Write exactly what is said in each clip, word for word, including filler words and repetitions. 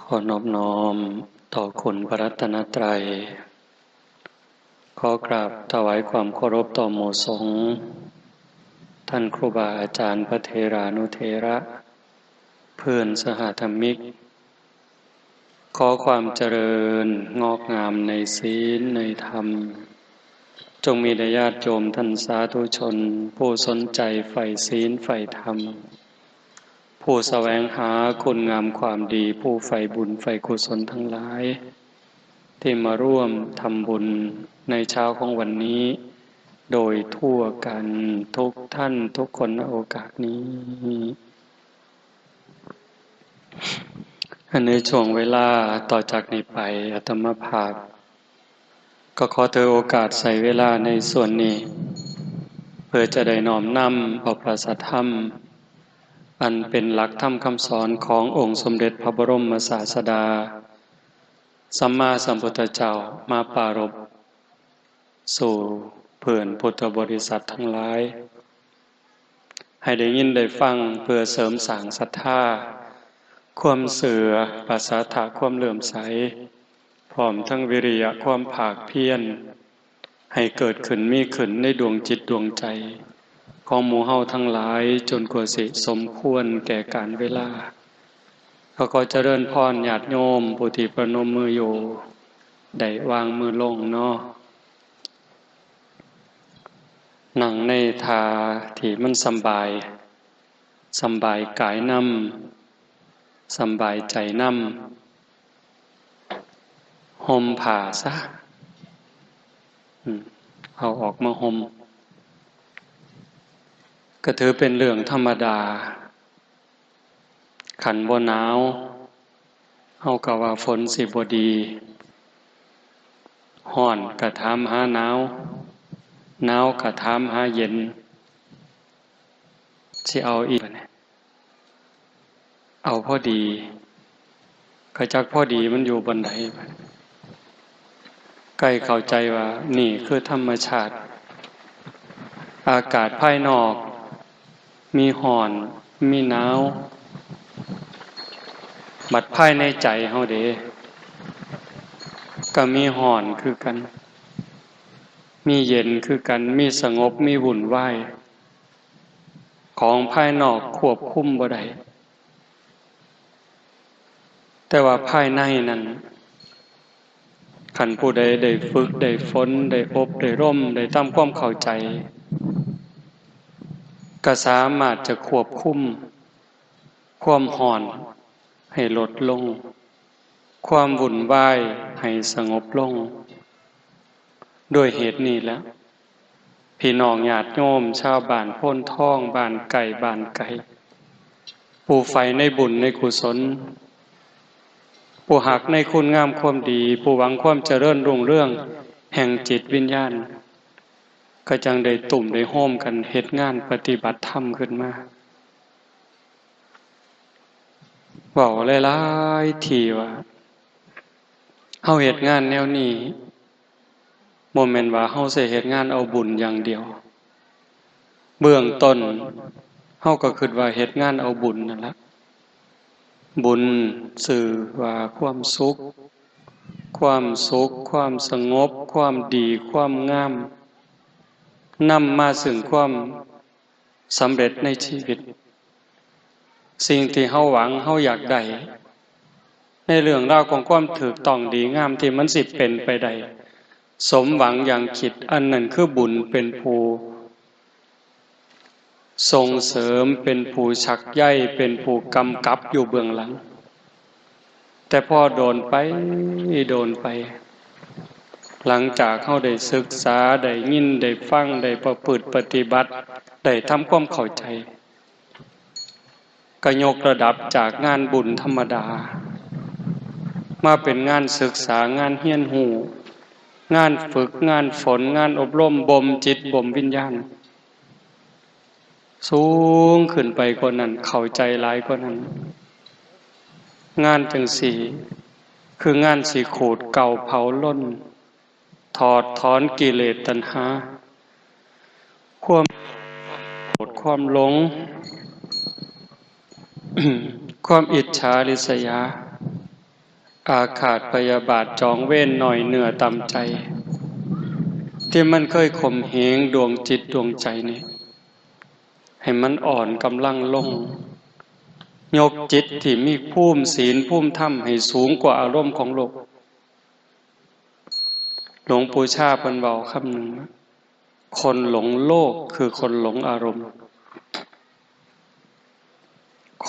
ขอนอบน้อมต่อคุณพระรัตนตรัย ขอกราบถวายความเคารพต่อหมู่สงฆ์ ท่านครูบาอาจารย์พระเถรานุเถระ เพื่อนสหธรรมิก ขอความเจริญงอกงามในศีลในธรรม จงมีแด่ญาติโยมท่านสาธุชน ผู้สนใจใฝ่ศีลใฝ่ธรรม ผู้แสวงหาคุณงามความดี ผู้ใฝ่บุญใฝ่กุศลทั้งหลาย ที่มาร่วมทำบุญในเช้าของวันนี้ โดยทั่วกันทุกท่านทุกคนณโอกาสนี้ ในช่วงเวลาต่อจากนี้ไป อาตมาภาพ ก็ขอถือโอกาสใช้เวลาในส่วนนี้ เพื่อจะได้น้อมนำเอาพระสัทธรรม อันเป็นหลักธรรมคำสอนขององค์สมเด็จพระบรมศาสดา สัมมาสัมพุทธเจ้ามาปรารภสู่เพื่อนพุทธบริษัททั้งหลาย ให้ได้ยินได้ฟังเพื่อเสริมสร้างศรัทธา ความเชื่อ ประสาทะ ความเลื่อมใส พร้อมทั้งวิริยะ ความภาคเพียร ให้เกิดขึ้นมีขึ้นในดวงจิตดวงใจ ของหมู่เฮาทั้งหลาย จนกว่าสิสมควรแก่กาลเวลา ก็ขอเจริญพรญาติโยมผู้ที่ประนมมืออยู่ ได้วางมือลงเนาะ นั่งในท่าที่มันสำบาย สำบายกายนำ สำบายใจนำ ห่มผ้าซะ อืม เอาออกมาห่ม ก็ถือเป็นเรื่องธรรมดา คันบ่หนาว เฮาก็ว่าฝนสิบ่ดี ฮ้อนก็ถามหาหนาว หนาวก็ถามหาเย็น สิเอาอีกบัดนี้ เอาพอดี ก็จักพอดีมันอยู่บ่อนใดบัดนี้ ใกล้เข้าใจว่านี่คือธรรมชาติ อากาศภายนอก มีฮ้อน มีหนาว บัดภายในใจเฮาเด้ ก็มีฮ้อนคือกัน มีเย็นคือกัน มีสงบ มีวุ่นวาย ของภายนอกควบคุมบ่ได้ แต่ว่าภายในนั้น คันผู้ใดได้ฝึก ได้ฝน ได้อบ ได้รม ได้ทำความเข้าใจ ก็สามารถจะควบคุม ความฮ้อนให้ลดลง ความวุ่นวายให้สงบลง ด้วยเหตุนี้แหละ พี่น้องญาติโยม ชาวบ้านโพนทอง บ้านใกล้ บ้านไกล ผู้ใฝ่ในบุญในกุศล ผู้ฮักในคุณงามความดี ผู้หวังความเจริญรุ่งเรืองแห่งจิตวิญญาณ ก็จั่งได้ตุ้มได้โฮมกันเฮ็ดงานปฏิบัติธรรมขึ้นมา เว้าหลายๆ ที่ว่า เฮาเฮ็ดงานแนวนี้ บ่แม่นว่าเฮาสิเฮ็ดงานเอาบุญอย่างเดียว เบื้องต้น เฮาก็คิดว่าเฮ็ดงานเอาบุญนั่นละ บุญชื่อว่าความสุข ความสุข ความสงบ ความดี ความงาม นำมาซึ่งความสำเร็จในชีวิต สิ่งที่เฮาหวัง เฮาอยากได้ ในเรื่องราวของความถูกต้องดีงามที่มันสิเป็นไปได้ สมหวังอย่างคิด อันนั้นคือบุญเป็นผู้ส่งเสริม เป็นผู้ชักใย เป็นผู้กำกับอยู่เบื้องหลัง แต่พอโดนไป โดนไป หลังจากเฮาได้ศึกษา ได้ยิน ได้ฟัง ได้ประพฤติปฏิบัติ ได้ทำความเข้าใจ ก็ยกระดับจากงานบุญธรรมดา มาเป็นงานศึกษา งานเรียนรู้ งานฝึก งานฝน งานอบรม บ่มจิต บ่มวิญญาณ สูงขึ้นไปกว่านั้น เข้าใจหลายกว่านั้น งานจั่งซี้ คืองานสิขูดเกลาเผาลน ถอดถอนกิเลสตัณหา ความโกรธ ความหลง ความอิจฉาริษยา อาฆาตพยาบาทจองเวรน้อยเนื้อต่ำใจ ที่มันเคยข่มเหงดวงจิตดวงใจนี่ ให้มันอ่อนกำลังลง ยกจิตที่มีภูมิศีลภูมิธรรมให้สูงกว่าอารมณ์ของโลก หลวงปู่ชาเพิ่นเว้าคำหนึ่งว่า คนหลงโลกคือคนหลงอารมณ์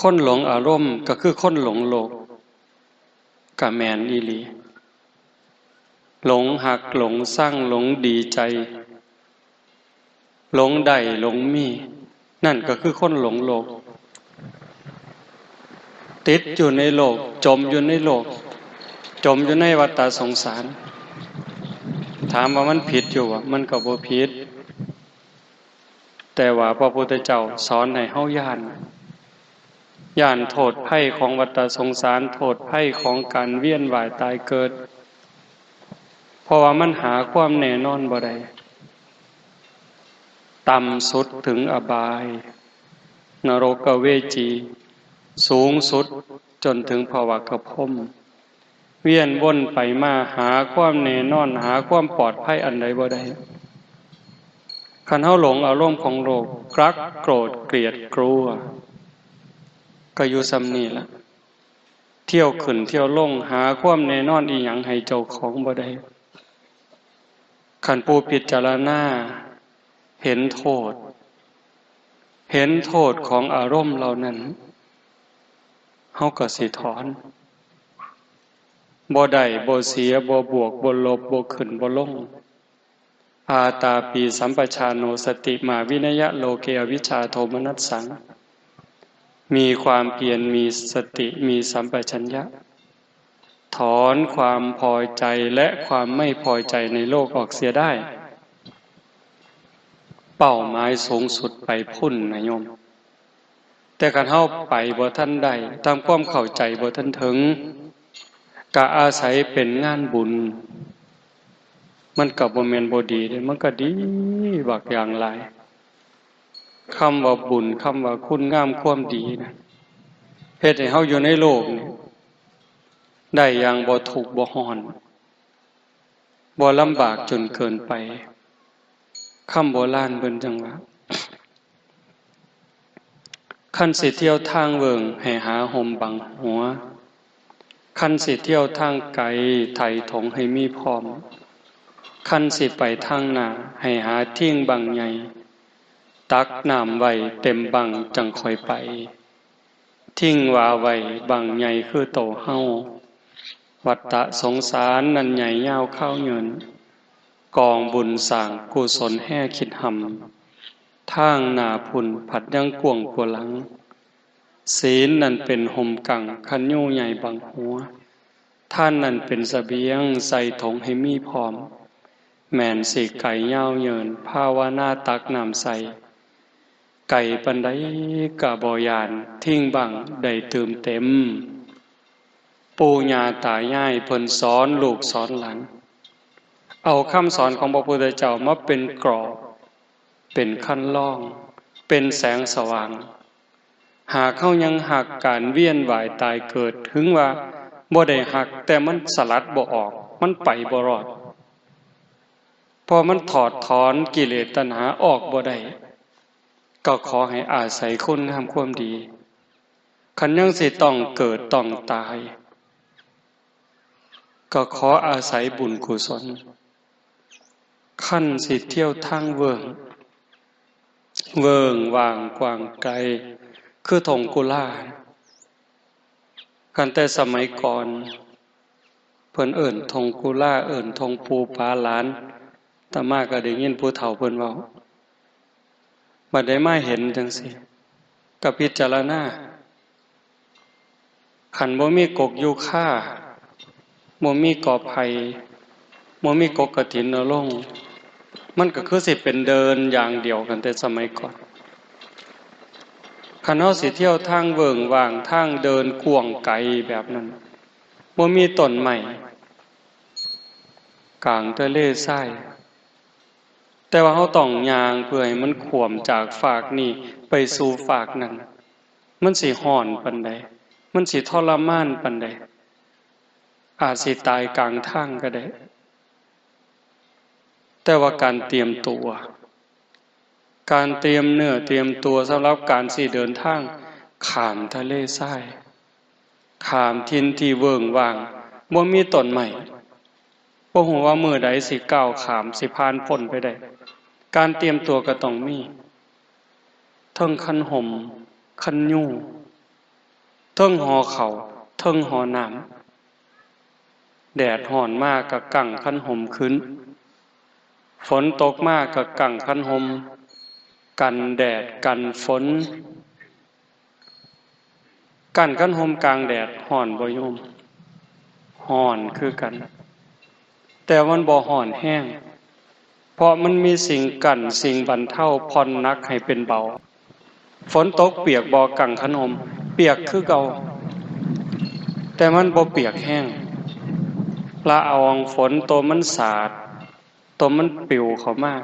คนหลงอารมณ์ก็คือคนหลงโลก ก็แม่นอีหลี หลงฮัก หลงซัง หลงดีใจ หลงได้ หลงมี นั่นก็คือคนหลงโลก ติดอยู่ในโลก จมอยู่ในโลก จมอยู่ในวัฏฏะสงสาร ถามว่ามันผิดอยู่บ่ มันก็บ่ผิด แต่ว่าพระพุทธเจ้าสอนให้เฮาย้าน ย้านโทษภัยของวัฏฏะสงสาร โทษภัยของการเวียนว่ายตายเกิด เพราะว่ามันหาความแน่นอนบ่ได้ ต่ำสุดถึงอบาย นรกเวจี สูงสุดจนถึงภวกพรหม เวียนวนไปมาหาความแน่นอน หาความปลอดภัยอันใดบ่ได้ คันเฮาหลงอารมณ์ของโลก รัก โกรธ เกลียด กลัว ก็อยู่ส่ำนี่ล่ะ เที่ยวขึ้นเที่ยวลง หาความแน่นอนอีหยังให้เจ้าของบ่ได้ คันผู้พิจารณาเห็นโทษ เห็นโทษของอารมณ์เหล่านั้น เฮาก็สิถอน บ่ได้ บ่เสีย บ่บวก บ่ลบ บ่ขึ้น บ่ลง อาตาปีสัมปชาโน สติมาวินยะโลเก อวิชชาโทมนัสสัง มีความเพียร มีสติ มีสัมปชัญญะ ถอนความพอใจและความไม่พอใจในโลกออกเสียได้ เป้าหมายสูงสุดไปพุ้นนะโยม แต่คันเฮาไปบ่ทันได้ ตามความเข้าใจบ่ทันถึง ก็อาศัยเป็นงานบุญ มันก็บ่แม่นบ่ดีเด้ มันก็ดีบักอย่างหลาย คำว่าบุญ คำว่าคุณงามความดีนะ เฮ็ดให้เฮาอยู่ในโลกนี่ ได้อย่างบ่ทุกข์บ่ร้อน บ่ลำบากจนเกินไป คำโบราณเพิ่นจั่งว่า คันสิเที่ยวทางเวิ้งให้หาฮ่มบังหัว คันสิเที่ยวทางไกไถถงให้มีพร้อม คันสิไปทางหน้าให้หาทิ่งบังใหญ่ ตักน้ำไว้เต็มบังจั่งค่อยไป ทิ่งว่าไว้บังใหญ่คือโตเฮา วัฏฏะสงสารนั้นใหญ่ยาวคาวยืน กองบุญสร้างกุศลแฮ่คิดหำ ทางหน้าพุ้นผัดยังกว้างกว่าหลัง ศีลนั้นเป็นฮ่มกังคันยูใหญ่บังหัว ทานนั้นเป็นเสบียงใส่ถงให้มีพร้อม แม่นสิไกยาวเยินภาวนาตักน้ำใส่ ไกปานใดกะบ่ย่าน ทิ่งบังได้ตื่มเต็ม ปู่ย่าตายายเพิ่นสอนลูกสอนหลาน เอาคำสอนของพระพุทธเจ้ามาเป็นกรอบ เป็นคันลอง เป็นแสงสว่าง หากเฮายังฮักการเวียนว่ายตายเกิด ถึงว่าบ่ได้ฮัก แต่มันสลัดบ่ออก มันไปบ่รอด เพราะมันถอดถอนกิเลสตัณหาออกบ่ได้ ก็ขอให้อาศัยคุณงามความดี คันยังสิต้องเกิดต้องตาย ก็ขออาศัยบุญกุศล คันสิเที่ยวทางเวิ้ง เวิ้งว่างกว้างไกล คือถงกุลา คันแต่สมัยก่อน เพิ่นเอิ้นถงกุลา เอิ้นถงปู่ปาหลาน อาตมาก็ได้ยินผู้เฒ่าเพิ่นเว้า บัดได้มาเห็นจั่งซี้ ก็พิจารณา คันบ่มีกกยูคา บ่มีกอไผ่ บ่มีกกกฐินอลง มันก็คือสิเป็นเดินอย่างเดียวกันแต่สมัยก่อน คันเฮาสิเที่ยวทางเวิ้งว่าง ทางเดินกว้างไกลแบบนั้น บ่มีต้นไม้ กลางทะเลทราย แต่ว่าเฮาต้องย่างเพื่อให้มันข้วมจากฟากนี้ไปสู่ฟากนั้น มันสิร้อนปานใด มันสิทรมานปานใด อาจสิตายกลางทางก็ได้ แต่ว่าการเตรียมตัว การเตรียมเนื้อเตรียมตัวสำหรับการสิเดินทางข้ามทะเลทราย ข้ามถิ่นที่เวิ้งว้าง บ่มีต้นไม้ บ่ฮู้ว่ามื้อใดสิก้าวข้าม สิผ่านพ้นไปได้ การเตรียมตัวก็ต้องมี เทิงคันห่ม คันยู เทิงห่อข้าว เทิงห่อน้ำ แดดร้อนมาก็กังคันห่มขึ้น ฝนตกมาก็กังคันห่ม กันแดดกันฝน กังคันห่มกลางแดดร้อนบ่โยม ร้อนคือกัน แต่มันบ่ร้อนแฮง เพราะมันมีสิ่งกั้น สิ่งบรรเทา ผ่อนหนักให้เป็นเบา ฝนตกเปียกบ่ กังคันห่ม เปียกคือเก่า แต่มันบ่เปียกแฮง ละอองฝนตัวมันสาด ตัวมันปลิวเข้ามา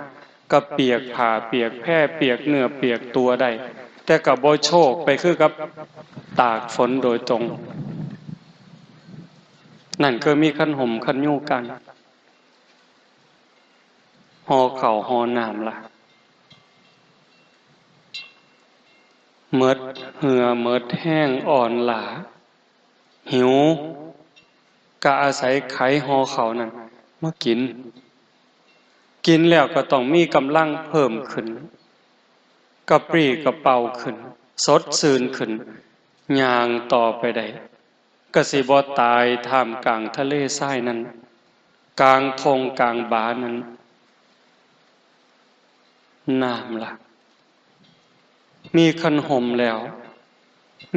ก็เปียกผ้า เปียกแพ เปียกเนื้อ เปียกตัวได้ แต่ก็บ่โชกไปคือกับตากฝนโดยตรง นั่นคือมีคันห่มคันยูกัง ห่อข้าวห่อน้ำล่ะ หมดเหื่อหมดแฮงอ่อนล้า หิว ก็อาศัยไขห่อข้าวนั่นมากิน กินแล้วก็ต้องมีกำลังเพิ่มขึ้น กระปรี้กระเปร่าขึ้น สดชื่นขึ้น ย่างต่อไปได้ ก็สิบ่ตายท่ามกลางทะเลทรายนั้น กลางท่งกลางบานั้น น้ำล่ะ มีคันห่มแล้ว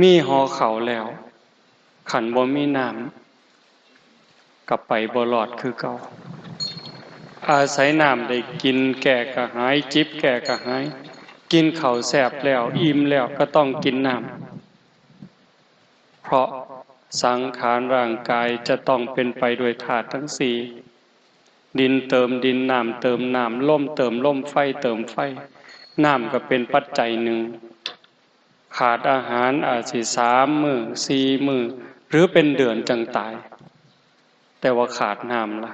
มีห่อข้าวแล้ว คันบ่มีน้ำ ก็ไปบ่รอดคือเก่า อาศัยน้ำได้กินแก้กระหาย จิบแก้กระหาย กินข้าวแซ่บแล้ว อิ่มแล้วก็ต้องกินน้ำ เพราะสังขารร่างกายจะต้องเป็นไปด้วยธาตุทั้งสี่ ดินเติมดิน น้ำเติมน้ำ ลมเติมลม ไฟเติมไฟ น้ำก็เป็นปัจจัยหนึ่ง ขาดอาหารอาจสิสามมื้อ สี่มื้อ หรือเป็นเดือนจั่งตาย แต่ว่าขาดน้ำล่ะ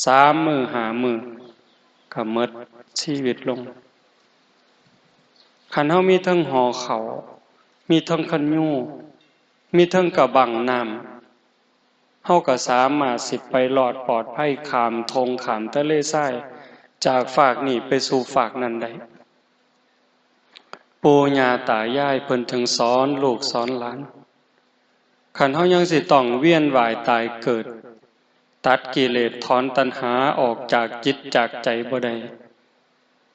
สามมื้อ ห้ามื้อ ก็หมดชีวิตลง คันเฮามีเทิงห่อข้าว มีเทิงคันยู มีเทิงกะบั้งน้ำ เฮาก็สามารถสิไปรอดปลอดภัยข้ามท่งข้ามทะเลทราย จากฟากนี้ไปสู่ฟากนั้นได้ ปู่ย่าตายายเพิ่นจึงสอนลูกสอนหลาน คันเฮายังสิต้องเวียนว่ายตายเกิด ตัดกิเลสถอนตัณหาออกจากจิตจากใจบ่ได้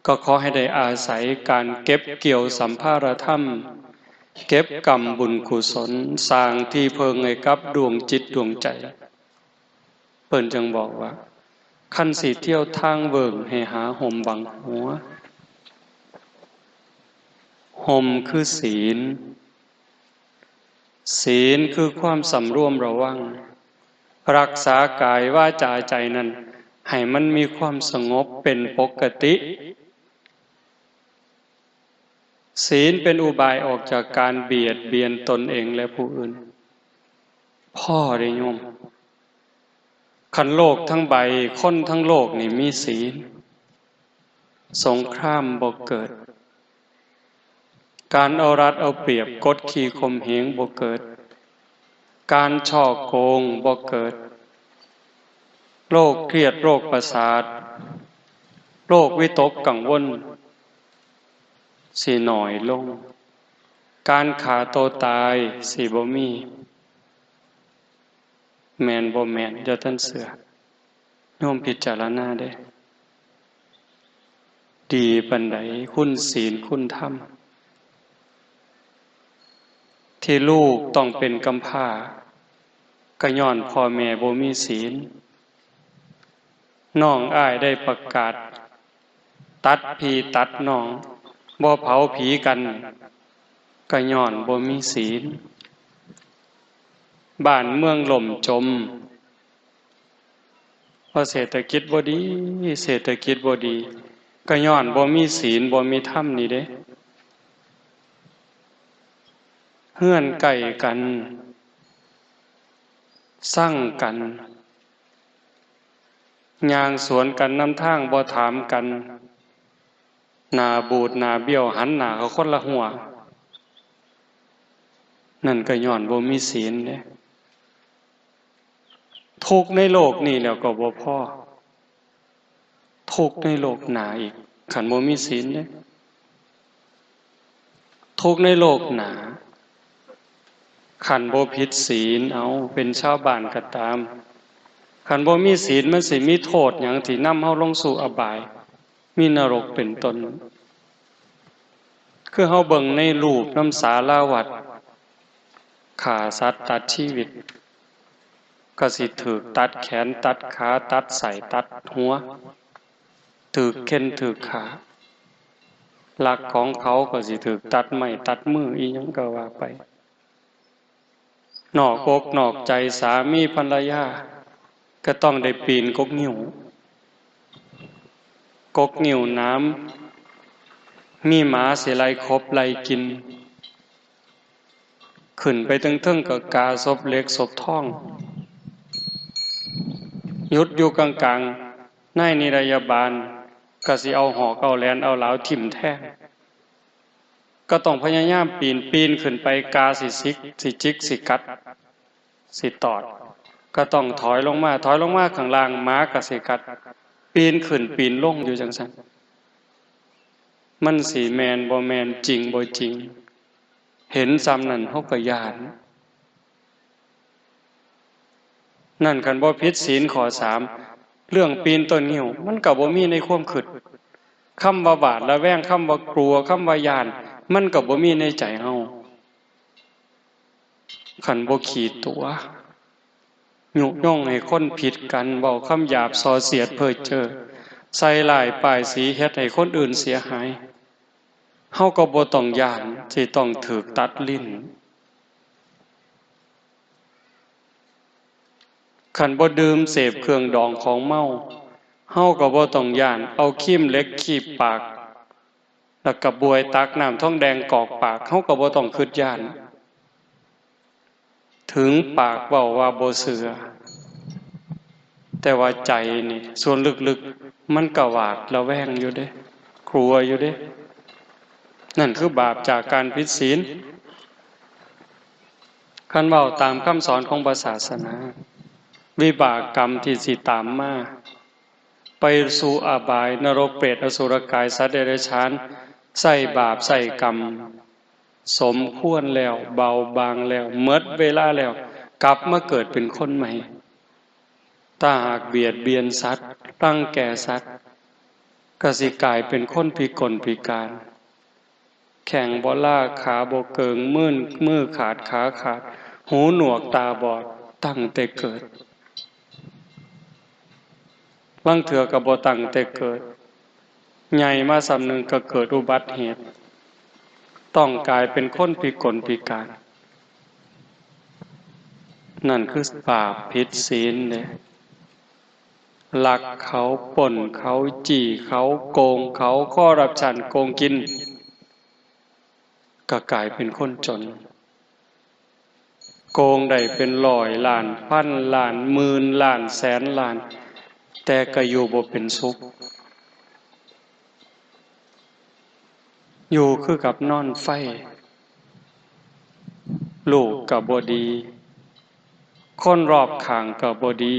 ก็ขอให้ได้อาศัยการเก็บเกี่ยวสัมภารธรรม เก็บกำบุญกุศล สร้างที่เพิ่งให้กับดวงจิตดวงใจ เพิ่นจึงบอกว่า คันสิเที่ยวทางเวิ้งให้หาห่มบังหัว ห่มคือศีล ศีลคือความสำรวมระวัง รักษากายวาจาใจนั้น ให้มันมีความสงบเป็นปกติ ศีลเป็นอุบายออกจากการเบียดเบียนตนเองและผู้อื่น พ่อได้โยม คันโลกทั้งใบ คนทั้งโลกนี่มีศีล สงครามบ่เกิด การเอารัดเอาเปรียบกดขี่ข่มเหงบ่เกิด การฉ้อโกงบ่เกิด โรคเครียดโรคประสาท โรควิตกกังวล สิน้อยลง การฆ่าตัวตายสิบ่มี แม่นบ่แม่น อย่าท่านเชื่อ โยมพิจารณาเด้ ดีปานใดคุณศีลคุณธรรม ที่ลูกต้องเป็นกำพร้า ก็ย้อนพ่อแม่บ่มีศีล น้องอ้ายได้ประกาศ ตัดพี่ตัดน้อง บ่เผาผีกัน ก็ย้อนบ่มีศีล บ้านเมืองล่มจม เพราะเศรษฐกิจบ่ดี เศรษฐกิจบ่ดี ก็ย้อนบ่มีศีล บ่มีธรรมนี่เด้ เฮือนใกล้กัน ซังกัน ย่างสวนกันนำทาง บ่ถามกัน หน้าบูดหน้าเบี้ยว หันหน้าเข้าคนละฮั้ว นั่นก็ย้อนบ่มีศีลเด้ ทุกข์ในโลกนี้แล้วก็บ่พอ ทุกข์ในโลกหน้าอีก คันบ่มีศีลเด้ ทุกข์ในโลกหน้า คันบ่ผิดศีล เอา เป็นชาวบ้านก็ตาม คันบ่มีศีล มันสิมีโทษหยังที่นำเฮาลงสู่อบาย มีนรกเป็นต้น คือเฮาเบิ่งในรูปนำสาราวัด ฆ่าสัตว์ตัดชีวิต ก็สิถูกตัดแขนตัดขาตัดไส้ตัดหัว ถูกเฆ่นถูกฆ่า ลักของเขาก็สิถูกตัดไม้ตัดมือ อีหยังก็ว่าไป นอกอกนอกใจสามีภรรยา ก็ต้องได้ปีนกกงิ้ว กกงิ้วหนาม มีหมาสิไล่ขบไล่กิน ขึ้นไปเทิงๆ ก็กาสบเหล็กสบทอง หยุดอยู่กลางๆ นายนิรยาบาลก็สิเอาหอกเอาแหลนเอาหลาวถิ่มแทน ก็ต้องพยายามปีน ปีนขึ้นไป กาสิสิก สิจิก สิกัด สิตอด ก็ต้องถอยลงมา ถอยลงมาข้างล่าง หมาก็สิกัด ปีนขึ้นปีนลงอยู่จั่งซั้น มันสิแม่นบ่แม่น จริงบ่จริง เห็นส่ำนั้นเฮาก็ย้าน นั่นคันบ่ผิดศีลข้อสาม เรื่องปีนต้นงิ้ว มันก็บ่มีในความคิด คำว่าหวาดระแวง คำว่ากลัว คำว่าย้าน มันก็บ่มีในใจเฮา คันบ่ขี้ตั๋ว ยุยงให้คนผิดกัน เว้าคำหยาบส่อเสียดเพ้อเจ้อ ใส่ร้ายป้ายสี เฮ็ดให้คนอื่นเสียหาย เฮาก็บ่ต้องย้านสิต้องถูกตัดลิ้น คันบ่ดื่มเสพเครื่องดองของเมา เฮาก็บ่ต้องย้านเอาครีมเหล็กคีบปาก แล้วก็บวยตักน้ำทองแดงกอกปาก เฮาก็บ่ต้องคิดย้าน ถึงปากเว้าว่าบ่เชื่อ แต่ว่าใจนี่ ส่วนลึกๆ มันก็หวาดระแวงอยู่เด้ กลัวอยู่เด้ นั่นคือบาปจากการผิดศีล คันเว้าตามคำสอนของพระศาสนา วิบากกรรมที่สิตามมา ไปสู่อบาย นรก เปรต อสุรกาย สัตว์เดรัจฉาน ใช้บาปใช้กรรม สมควรแล้ว เบาบางแล้ว หมดเวลาแล้ว กลับมาเกิดเป็นคนใหม่ ถ้าหากเบียดเบียนสัตว์ รังแกสัตว์ ก็สิกลายเป็นคนพิกลพิการ แข้งบ่ลา ขาบ่เกิง มือ มือขาด ขาขาด หูหนวก ตาบอด ตั้งแต่เกิด ลางเทื่อก็บ่ตั้งแต่เกิด ใหญ่มาส่ำหนึ่งก็เกิดอุบัติเหตุ ต้องกลายเป็นคนพิกลพิการ นั่นคือบาปผิดศีลเด้ ลักเขา ปล้นเขา จี้เขา โกงเขา คอร์รัปชัน โกงกิน ก็กลายเป็นคนจน โกงได้เป็นร้อยล้าน พันล้าน หมื่นล้าน แสนล้าน แต่ก็อยู่บ่เป็นสุข อยู่คือกับนอนไฟ ลูกก็บ่ดี คนรอบข้างก็บ่ดี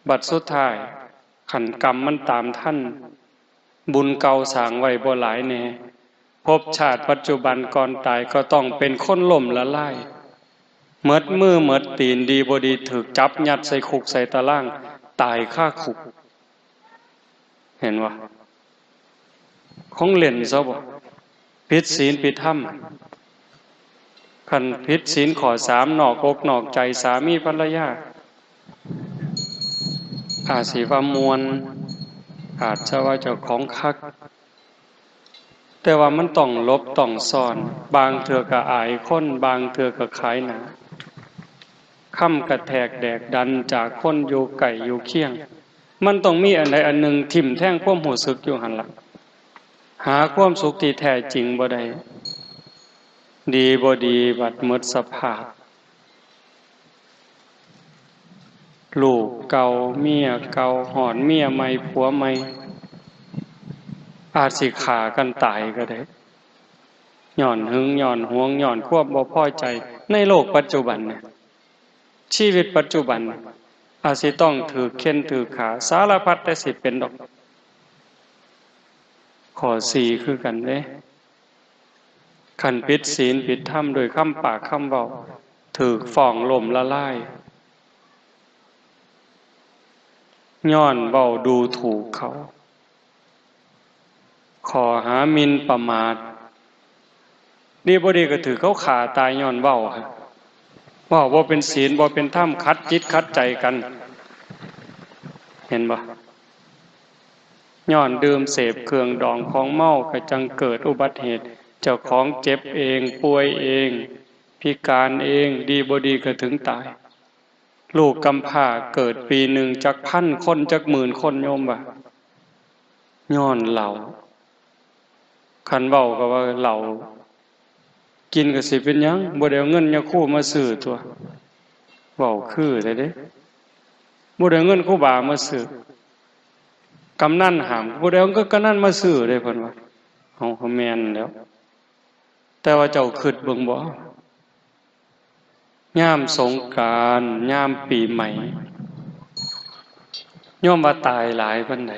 บัดสุดท้าย คันกรรมมันตามทัน บุญเก่าสร้างไว้บ่หลายแน่ ภพชาติปัจจุบันก่อนตายก็ต้องเป็นคนล้มละลาย หมดมือหมดตีน ดีบ่ดีถูกจับยัดใส่คุกใส่ตาราง ตายคาคุก เห็นบ่ ของเล่นซะบ่ ผิดศีลผิดธรรม คันผิดศีลข้อสาม นอกอกนอกใจสามีภรรยา อาจสิว่าม่วน อาจจะว่าเจ้าของคัก แต่ว่ามันต้องหลบต้องซ่อน บางเทื่อก็อายคน บางเทื่อก็ขายหน้า คำกระแทกแดกดันจากคนอยู่ใกล้อยู่เคียง มันต้องมีอันใดอันหนึ่งทิ่มแทงความรู้สึกอยู่หั่นล่ะ หาความสุขที่แท้จริงบ่ได้ ดีบ่ดีบัดหมดสภาพ ลูกเก่า เมียเก่า ฮอดเมียใหม่ ผัวใหม่ อาจสิฆ่ากันตายก็ได้ ย้อนหึง ย้อนหวง ย้อนความบ่พอใจ ในโลกปัจจุบันเนี่ย ชีวิตปัจจุบัน อาจสิต้องถืกเฆ่นถืกฆ่า สารพัดแต่สิเป็นดอก ข้อสี่คือกันเด้ คันผิดศีลผิดธรรมด้วยคำปากคำเว้า ถืกฟ้องล้มละลาย ย้อนเว้าดูถูกเขา ข้อหาหมิ่นประมาท ดีบ่ดีก็ถืกเขาฆ่าตายย้อนเว้า เว้าบ่เป็นศีลบ่เป็นธรรม ขัดจิตขัดใจกัน เห็นบ่ ย้อนดื่มเสพเครื่องดองของเมาก็จั่งเกิดอุบัติเหตุ เจ้าของเจ็บเอง ป่วยเอง พิการเอง ดีบ่ดีก็ถึงตาย ลูกกำพร้าเกิดปีหนึ่งจักพันคน จักหมื่นคน โยมว่า ย้อนเหล้า คันเว้าก็ว่าเหล้า กินก็สิเป็นหยัง บ่ได้เอาเงินยาคูมาซื้อตั๊ว เว้าคือแท้เด้ บ่ได้เอาเงินครูบามาซื้อ กำนันห้าม บ่ได้เอาเงินกำนันมาซื้อเด้ เพิ่นว่า เอา ก็แม่นแล้ว แต่ว่าเจ้าคิดเบิ่งบ่ ยามสงกรานต์ ยามปีใหม่ โยมว่าตายหลายปานใด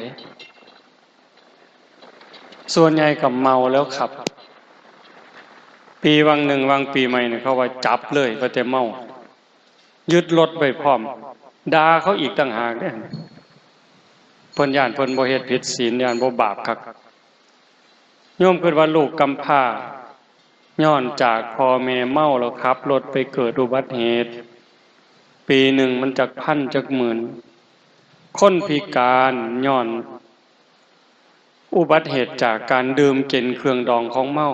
ส่วนใหญ่ก็เมาแล้วขับ ปีวังหนึ่ง วังปีใหม่เนี่ย เขาว่าจับเลย ว่าแต่เมา ยึดรถไว้พร้อม ด่าเขาอีกต่างหากเด้ เพิ่นย้านเพิ่นบ่เฮ็ดผิดศีล ย้านบ่บาปคัก โยมคิดว่าลูกกำพร้า ย้อนจากพ่อแม่เมาแล้วขับรถไปเกิดอุบัติเหตุ ปีหนึ่งมันจักพันจักหมื่น คนพิการย้อนอุบัติเหตุจากการดื่มกินเครื่องดองของเมา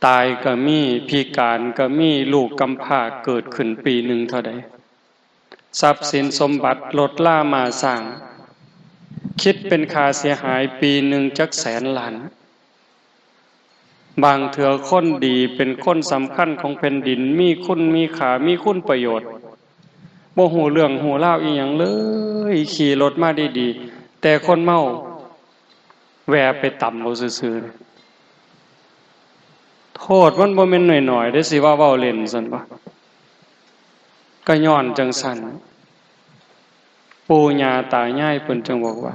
ตายก็มี พิการก็มี ลูกกำพร้าเกิดขึ้นปีหนึ่งเท่าใด ทรัพย์สินสมบัติรถราม้าช้าง คิดเป็นค่าเสียหายปีหนึ่งจักแสนล้าน บางเทื่อคนดีเป็นคนสำคัญของแผ่นดิน มีคุณมีค่า มีคุณประโยชน์ บ่ฮู้เรื่องฮู้ราวอีหยังเลย ขี่รถมาดีๆ แต่คนเมาแวะไปตำเอาซื่อๆ โทษมันบ่แม่นน้อยๆ เด้ สิว่าเว้าเล่นซั่นบ่ ก็ย้อนจั่งซั่น ปู่ย่าตายายเพิ่นจึงบอกว่า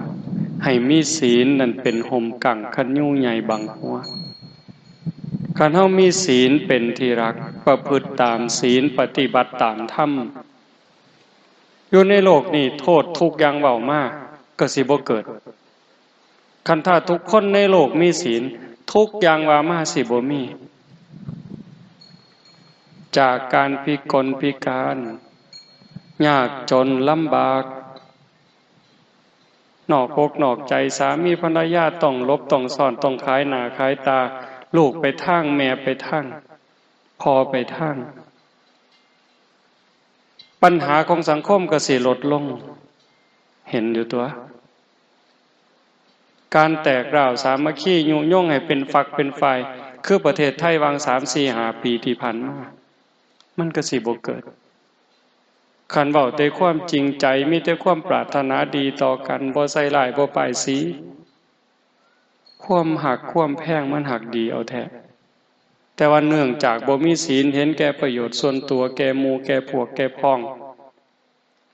ให้มีศีลนั่นเป็นฮ่มกั้งคันยูใหญ่บังหัว คันเฮามีศีลเป็นที่รัก ประพฤติตามศีล ปฏิบัติตามธรรม อยู่ในโลกนี้โทษทุกข์อย่างเว้ามาก็สิบ่เกิด คันถ้าทุกคนในโลกมีศีล ทุกข์อย่างว่ามาสิบ่มี จากการพิกลพิการ ยากจนลำบาก นอกอกนอกใจ สามีภรรยาต้องหลบต้องซ่อน ต้องขายหน้าขายตา ลูกไปทาง แม่ไปทาง พ่อไปทาง ปัญหาของสังคมก็สิลดลง เห็นอยู่ตั๊ว การแตกร้าวสามัคคียุยงให้เป็นฝักเป็นฝ่าย คือประเทศไทยวังสามสี่ห้าปีที่ผ่านมา มันก็สิบ่เกิด คันเว้าแต่ความจริงใจ มีแต่ความปรารถนาดีต่อกัน บ่ใส่ร้าย บ่ป้ายสี ความฮักความแพงมันฮักดีเอาแท้ แต่ว่าเนื่องจากบ่มีศีล เห็นแก่ประโยชน์ส่วนตัว แก่หมู่แก่พวก แก่พ้อง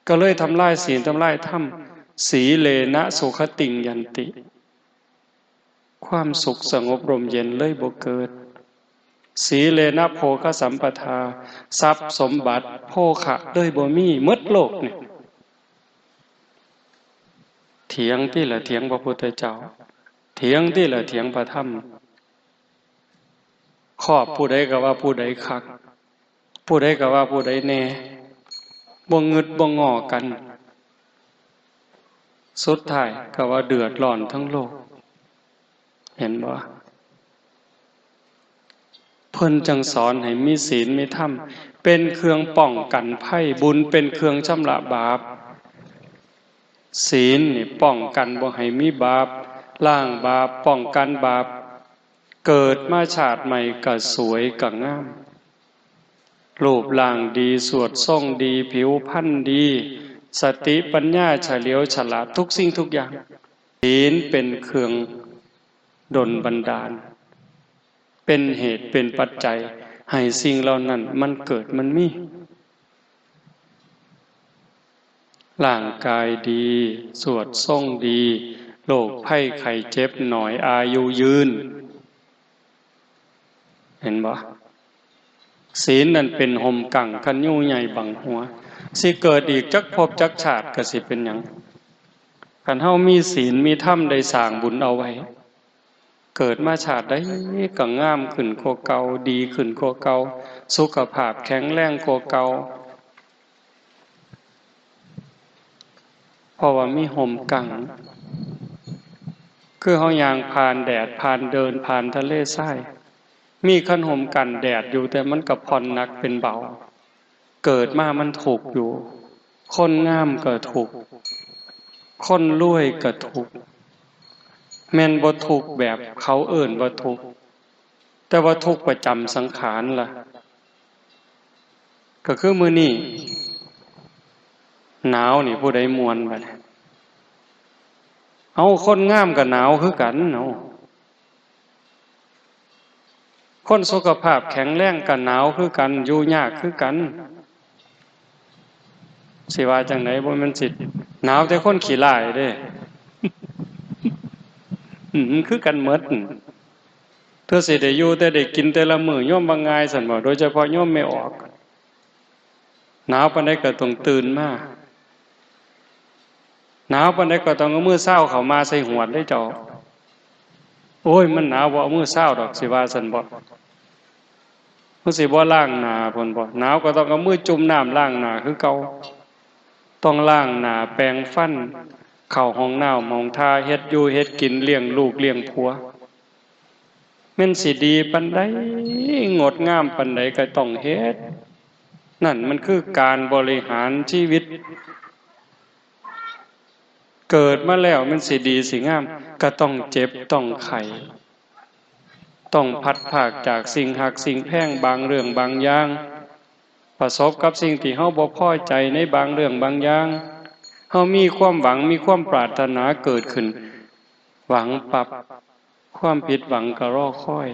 ก็เลยทำลายศีล ทำลายธรรม สีเลนะสุขติงยันติ ความสุขสงบร่มเย็นเลยบ่เกิด สีเลนะโภคสัมปทา ทรัพย์สมบัติโภคะเลยบ่มี หมดโลกนี่ เถียงติล่ะ เถียงพระพุทธเจ้า เถียงติล่ะ เถียงพระธรรม ครอบผู้ใดก็ว่าผู้ใดคัก ผู้ใดก็ว่าผู้ใดแน่ บ่งึดบ่งอกัน สุดท้ายก็ว่าเดือดร้อนทั้งโลก เห็นบ่ เพิ่นจั่งสอนให้มีศีลมีธรรม เป็นเครื่องป้องกันภัย บุญเป็นเครื่องชำระบาป ศีลนี่ป้องกันบ่ให้มีบาป ล้างบาป ป้องกันบาป เกิดมาชาติใหม่ก็สวยก็งาม รูปร่างดี สวดทรงดี ผิวพรรณดี สติปัญญาเฉลียวฉลาดทุกสิ่งทุกอย่าง ศีลเป็นเครื่องดลบันดาล เป็นเหตุเป็นปัจจัยให้สิ่งเหล่านั้นมันเกิดมันมี ร่างกายดี สวดทรงดี โรคภัยไข้เจ็บน้อย อายุยืน เห็นบ่ ศีลนั่นเป็นห่มกังคันยูใหญ่บังหัว สิเกิดอีกจักภพจักชาติก็สิเป็นหยัง คันเฮามีศีลมีธรรมได้สร้างบุญเอาไว้ เกิดมาชาติใดก็งามขึ้นกว่าเก่า ดีขึ้นกว่าเก่า สุขภาพแข็งแรงกว่าเก่า เพราะว่ามีห่มกัง คือเฮาย่างผ่านแดด ผ่านเดิน ผ่านทะเลทราย มีคันห่มกันแดดอยู่ แต่มันก็ผ่อนหนักเป็นเบา เกิดมามันทุกข์อยู่ คนงามก็ทุกข์ คนรวยก็ทุกข์ แม่นบ่ทุกข์แบบเขาเอิ้นว่าทุกข์ แต่ว่าทุกข์ประจำสังขารล่ะ ก็คือมื้อนี้หนาวนี่ผู้ใดม่วนบัดนี้ เอ้า คนงามก็หนาวคือกัน เอ้า คนสุขภาพแข็งแรงก็หนาวคือกัน อยู่ยากคือกัน สิว่าจั่งใด บ่แม่นสิหนาวแต่คนขี้ร้ายเด้ อืม มันคือกันหมด เทื่อสิได้อยู่แต่ได้กินแต่ละมื้อ โยมว่าง่ายซั่นบ่ โดยเฉพาะโยมแม่ออก หนาวปานใดก็ต้องตื่นมา หนาวปานใดก็ต้องเอามือซาวเข้ามาใส่หวดเด้เจ้า โอ้ย มันหนาว บ่เอามือซาวดอก สิว่าซั่นบ่ มันสิบ่ล้างหน้าพุ้นบ่ หนาวก็ต้องเอามือจุ่มน้ำล้างหน้าคือเก่า ต้องล้างหน้า แปรงฟัน เข้าห้องน้ำห้องท่า เฮ็ดอยู่เฮ็ดกิน เลี้ยงลูกเลี้ยงผัว แม่นสิดีปานใด งดงามปานใดก็ต้องเฮ็ด นั่นมันคือการบริหารชีวิต เกิดมาแล้วมันสิดีสิงาม ก็ต้องเจ็บต้องไข้ ต้องพลัดพรากจากสิ่งฮักสิ่งแพงบางเรื่องบางอย่าง ประสบกับสิ่งที่เฮาบ่พอใจในบางเรื่องบางอย่าง เฮามีความหวัง มีความปรารถนาเกิดขึ้น หวังปั๊บ ความผิดหวังก็รอคอย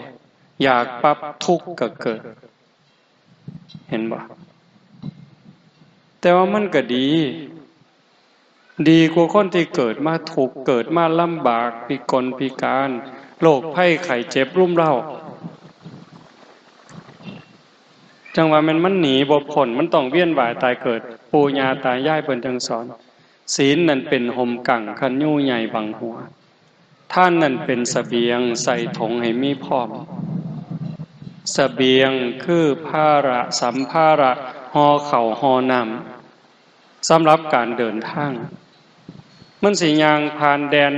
อยากปั๊บทุกข์ก็เกิด เห็นบ่ แต่ว่ามันก็ดี ดีกว่าคนที่เกิดมาทุกข์ เกิดมาลำบาก พิกลพิการ โรคภัยไข้เจ็บรุมเร้า จั่งว่าแม่นมันหนีบ่พ้น มันต้องเวียนว่ายตายเกิด ปู่ย่าตายายเพิ่นจั่งสอน ศีลนั่นเป็นห่มกังคันยูใหญ่บังหัว ทานนั่นเป็นเสบียงใส่ถงให้มีพร้อม เสบียงคือภาระสัมภาระ ห่อข้าวห่อน้ำ สำหรับการเดินทาง มันสิย่างผ่านแดน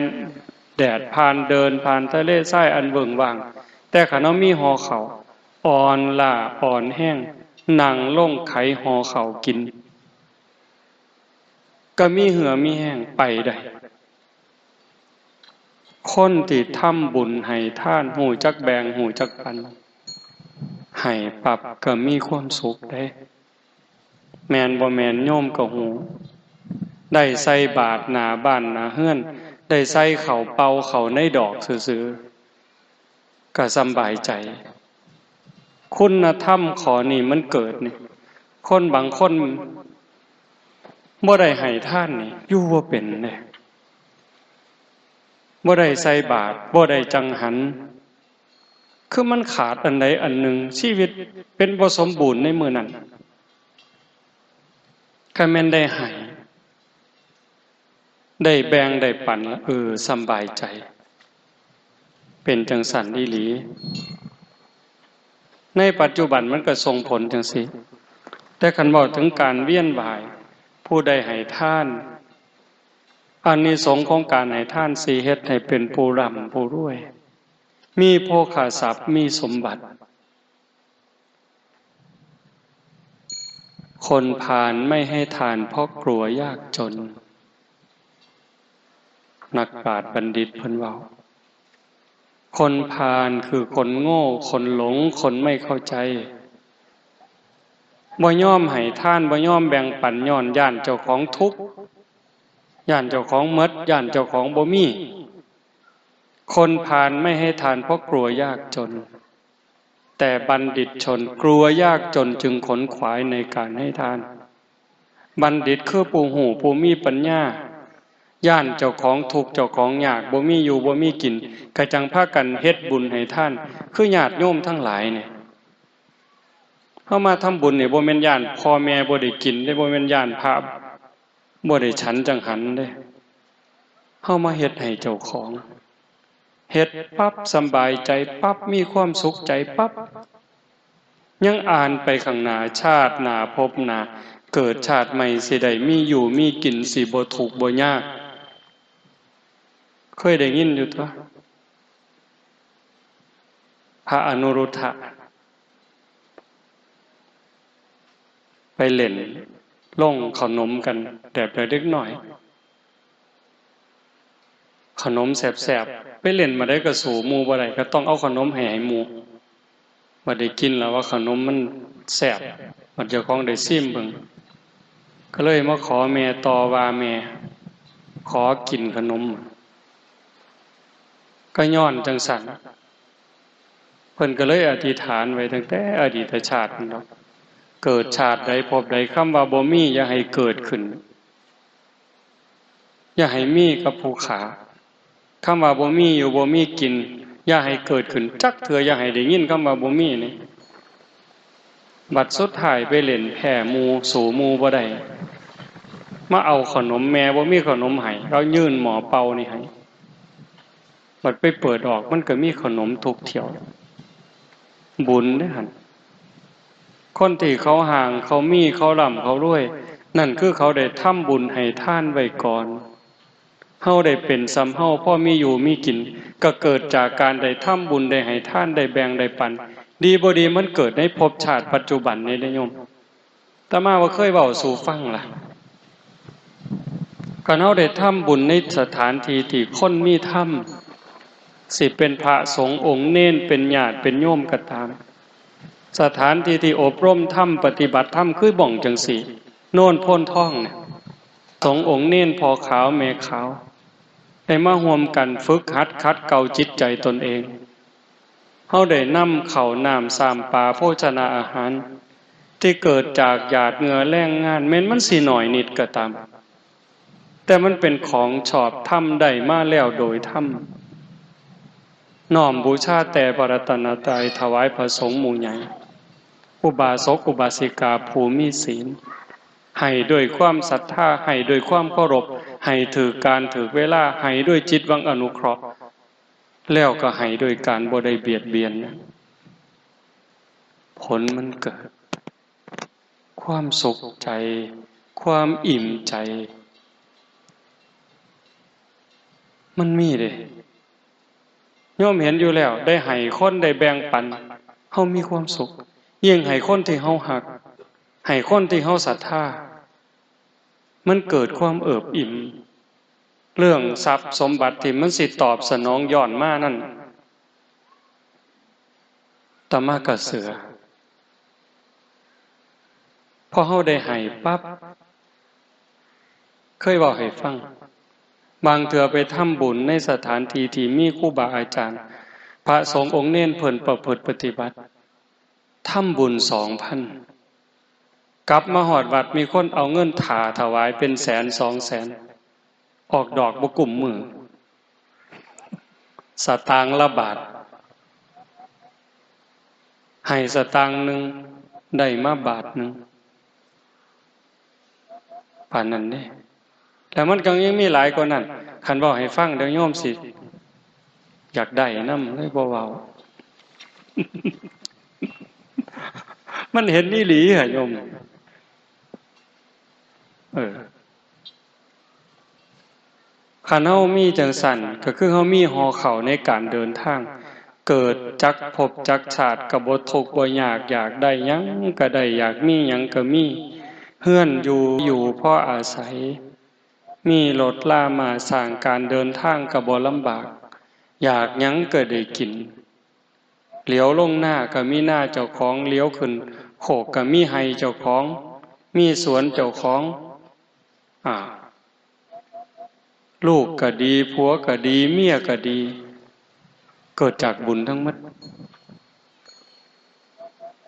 แดด ผ่านเดิน ผ่านทะเลทรายอันเวิ้งว้าง แต่คันเฮามีห่อข้าว อ่อนล้าอ่อนแฮง นั่งลงไขห่อข้าวกิน ก็มีเหื่อมีแฮงไปได้ คนที่ทำบุญให้ทาน ฮู้จักแบ่ง ฮู้จักปัน ให้ปั๊บก็มีความสุขเด้ แม่นบ่แม่นโยมก็ฮู้ ได้ใส่บาตรหน้าบ้านหน้าเฮือน ได้ใส่ข้าวเป่าเข้าในดอกซื่อๆ ก็สำบายใจ คุณธรรมข้อนี้มันเกิดนี่ คนบางคนบ่ได้ให้ทานนี่ อยู่บ่เป็นเด้ บ่ได้ใส่บาตร บ่ได้จังหัน คือมันขาดอันใดอันหนึ่ง ชีวิตเป็นบ่สมบูรณ์ในมื้อนั้น คันแม่นได้ให้ ได้แบ่งได้ปันละ เออ สำบายใจ เป็นจั่งซั้นอีหลี ในปัจจุบันมันก็ส่งผลจั่งซี้ แต่คันเว้าถึงการเวียนว่าย ผู้ใดให้ทาน อานิสงส์ของการให้ทานสิเฮ็ดให้เป็นผู้ร่ำผู้รวย มีโภคทรัพย์ มีสมบัติ คนพาลไม่ให้ทานเพราะกลัวยากจน นักปราชญ์บัณฑิตเพิ่นเว้า คนพาลคือคนโง่ คนหลง คนไม่เข้าใจ บ่ยอมให้ทาน บ่ยอมแบ่งปัน ย้อนย้านเจ้าของทุกข์ ย้านเจ้าของหมด ย้านเจ้าของบ่มี คนพาลไม่ให้ทานเพราะกลัวยากจน แต่บัณฑิตชนกลัวยากจนจึงขนขวายในการให้ทาน บัณฑิตคือผู้ฮู้ผู้มีปัญญา ย้านเจ้าของทุกข์เจ้าของยาก บ่มีอยู่บ่มีกิน กะจั่งพากันเฮ็ดบุญให้ทาน คือญาติโยมทั้งหลายเนี่ย เฮามาทำบุญนี่บ่แม่นย้านพ่อแม่บ่ได้กินเด้ บ่แม่นย้านพระบ่ได้ฉันจั่งหันเด้ เฮามาเฮ็ดให้เจ้าของ เฮ็ดปั๊บสำบายใจปั๊บ มีความสุขใจปั๊บ ยังอ่านไปข้างหน้า ชาติหน้าภพหน้า เกิดชาติใหม่สิได้มีอยู่มีกิน สิบ่ทุกข์บ่ยาก เคยได้ยินอยู่ตั๊ว พระอนุรุทธะ ไปเล่นโรงขนมกัน แบบเด็กน้อย ขนมแซ่บๆ ไปเล่นมาได้ก็สู้หมู่บ่ได้ ก็ต้องเอาขนมให้ ให้หมู่ บัดได้กินแล้วว่าขนมมันแซ่บ บัดเจ้าของได้ซิมเบิ่ง ก็เลยมาขอแม่ต่อว่า แม่ ขอกินขนม ก็ย้อนจั่งซั่น เพิ่นก็เลยอธิษฐานไว้ตั้งแต่อดีตชาตินั่นดอก เกิดชาติใดภพใด คำว่าบ่มีอย่าให้เกิดขึ้น อย่าให้มีกับผู้ข้า คำว่าบ่มีอยู่บ่มีกิน อย่าให้เกิดขึ้นจักเทื่อ อย่าให้ได้ยินคำว่าบ่มีนี่ บัดสุดท้ายไปเล่นแพ้หมู่ สู้หมู่บ่ได้ มาเอาขนม แม่บ่มีขนมให้ เขายื่นหม้อเป่านี่ให้ บัดไปเปิดออก มันก็มีขนมทุกเที่ยว บุญเด้หั่น คนที่เขาห่าง เขามี เขาร่ำ เขารวย นั่นคือเขาได้ทำบุญให้ทานไว้ก่อน เฮาได้เป็นส่ำเฮา พอมีอยู่มีกิน ก็เกิดจากการได้ทำบุญ ได้ให้ทาน ได้แบ่ง ได้ปัน ดีบ่ดีมันเกิดในภพชาติปัจจุบันนี่เด้โยม อาตมาว่าเคยเว้าสู่ฟังล่ะ คันเฮาได้ทำบุญในสถานที่ที่คนมีธรรม สิเป็นพระสงฆ์องค์เณร เป็นญาติเป็นโยมก็ตาม สถานที่ที่อบรมธรรม ปฏิบัติธรรม คือบ่องจั่งซี้ โนนโพนทองเนี่ย สงฆ์องค์เณร พ่อขาวแม่ขาว ได้มาร่วมกันฝึกหัดขัดเกลาจิตใจตนเอง เฮาได้นำข้าวน้ำซ้ำปลาโภชนาอาหาร ที่เกิดจากหยาดเหงื่อแรงงาน แม้นมันสิน้อยนิดก็ตาม แต่มันเป็นของชอบธรรม ได้มาแล้วโดยธรรม น้อมบูชาแต่พระรัตนตรัย ถวายพระสงฆ์หมู่ใหญ่ อุบาสกอุบาสิกาผู้มีศีล ให้ด้วยความศรัทธา ให้ด้วยความเคารพ ให้ถืกการถืกเวลา ให้ด้วยจิตหวังอนุเคราะห์ แล้วก็ให้ด้วยการบ่ได้เบียดเบียน ผลมันเกิด ความสุขใจ ความอิ่มใจ มันมีเด้ โยมเห็นอยู่แล้ว ได้ให้คน ได้แบ่งปัน เฮามีความสุข ยิ่งให้คนที่เฮาฮัก ให้คนที่เฮาศรัทธา มันเกิดความเอิบอิ่ม เรื่องทรัพย์สมบัติที่มันสิตอบสนองย้อนมานั่น อาตมาก็เชื่อ พอเฮาได้ให้ปั๊บ เคยเว้าให้ฟัง บางเทื่อไปทำบุญในสถานที่ที่มีครูบาอาจารย์ พระสงฆ์องค์เณรเพิ่นประพฤติปฏิบัติ ทำบุญสองพัน กลับมาฮอดวัดมีคนเอาเงินถ่าถวายเป็นแสนสองแสน ออกดอกบ่กุ้มมือ สตางค์ละบาท ให้สตางค์หนึ่ง ได้มาบาทหนึ่ง ปานนั้นเด้ แล้วมันก็ยังมีหลายกว่านั้น คันเว้าให้ฟังเดี๋ยวโยมสิ อยากได้นำ เลยบ่เว้า มันเห็นอีหลีหะโยม เออ คันเฮามีจั่งซั้น ก็คือเฮามีห่อข้าวในการเดินทาง เกิดจักภพจักชาติก็บ่ทุกข์บ่ยาก อยากได้หยังก็ได้ อยากมีหยังก็มี เฮือนอยู่ อยู่พออาศัย มีรถลาม้าช้าง การเดินทางก็บ่ลำบาก อยากหยังก็ได้กิน เหลียวลงนาก็มีนาเจ้าของ เหลียวขึ้น โคกก็มีไฮ่เจ้าของ มีสวนเจ้าของ อ่า ลูกก็ดี ผัวก็ดี เมียก็ดี เกิดจากบุญทั้งหมด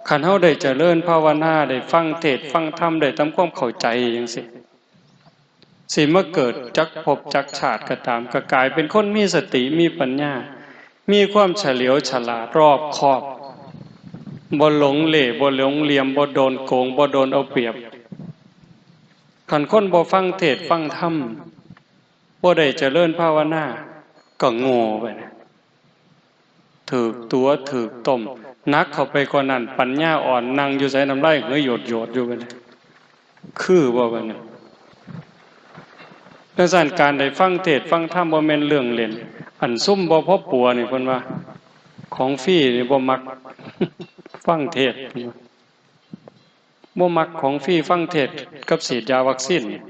คันเฮาได้เจริญภาวนา ได้ฟังเทศน์ฟังธรรม ได้ทำความเข้าใจจั่งซี้ สิมาเกิดจักภพจักชาติก็ตาม ก็กลายเป็นคนมีสติ มีปัญญา มีความเฉลียวฉลาด รอบคอบ บ่หลงเหล่ บ่หลงเหลี่ยม บ่โดนโกง บ่โดนเอาเปรียบ คันคนบ่ฟังเทศน์ฟังธรรม บ่ได้เจริญภาวนา ก็โง่ไปนะ ถืกตั๋วถืกต้ม หนักเข้าไปกว่านั้น ปัญญาอ่อน นั่งอยู่ไสน้ำลายเหยโยดๆอยู่บัดนี้ คือบ่บัดนี้ จั่งซั้น การได้ฟังเทศน์ฟังธรรมบ่แม่นเรื่องเล่น อันซุมบ่พอปัวนี่เพิ่นว่า ของฟรีนี่บ่มัก ฟังเทศน์ บ่มักของฟรี ฟังเทศน์กับฉีดยาวัคซีนนี่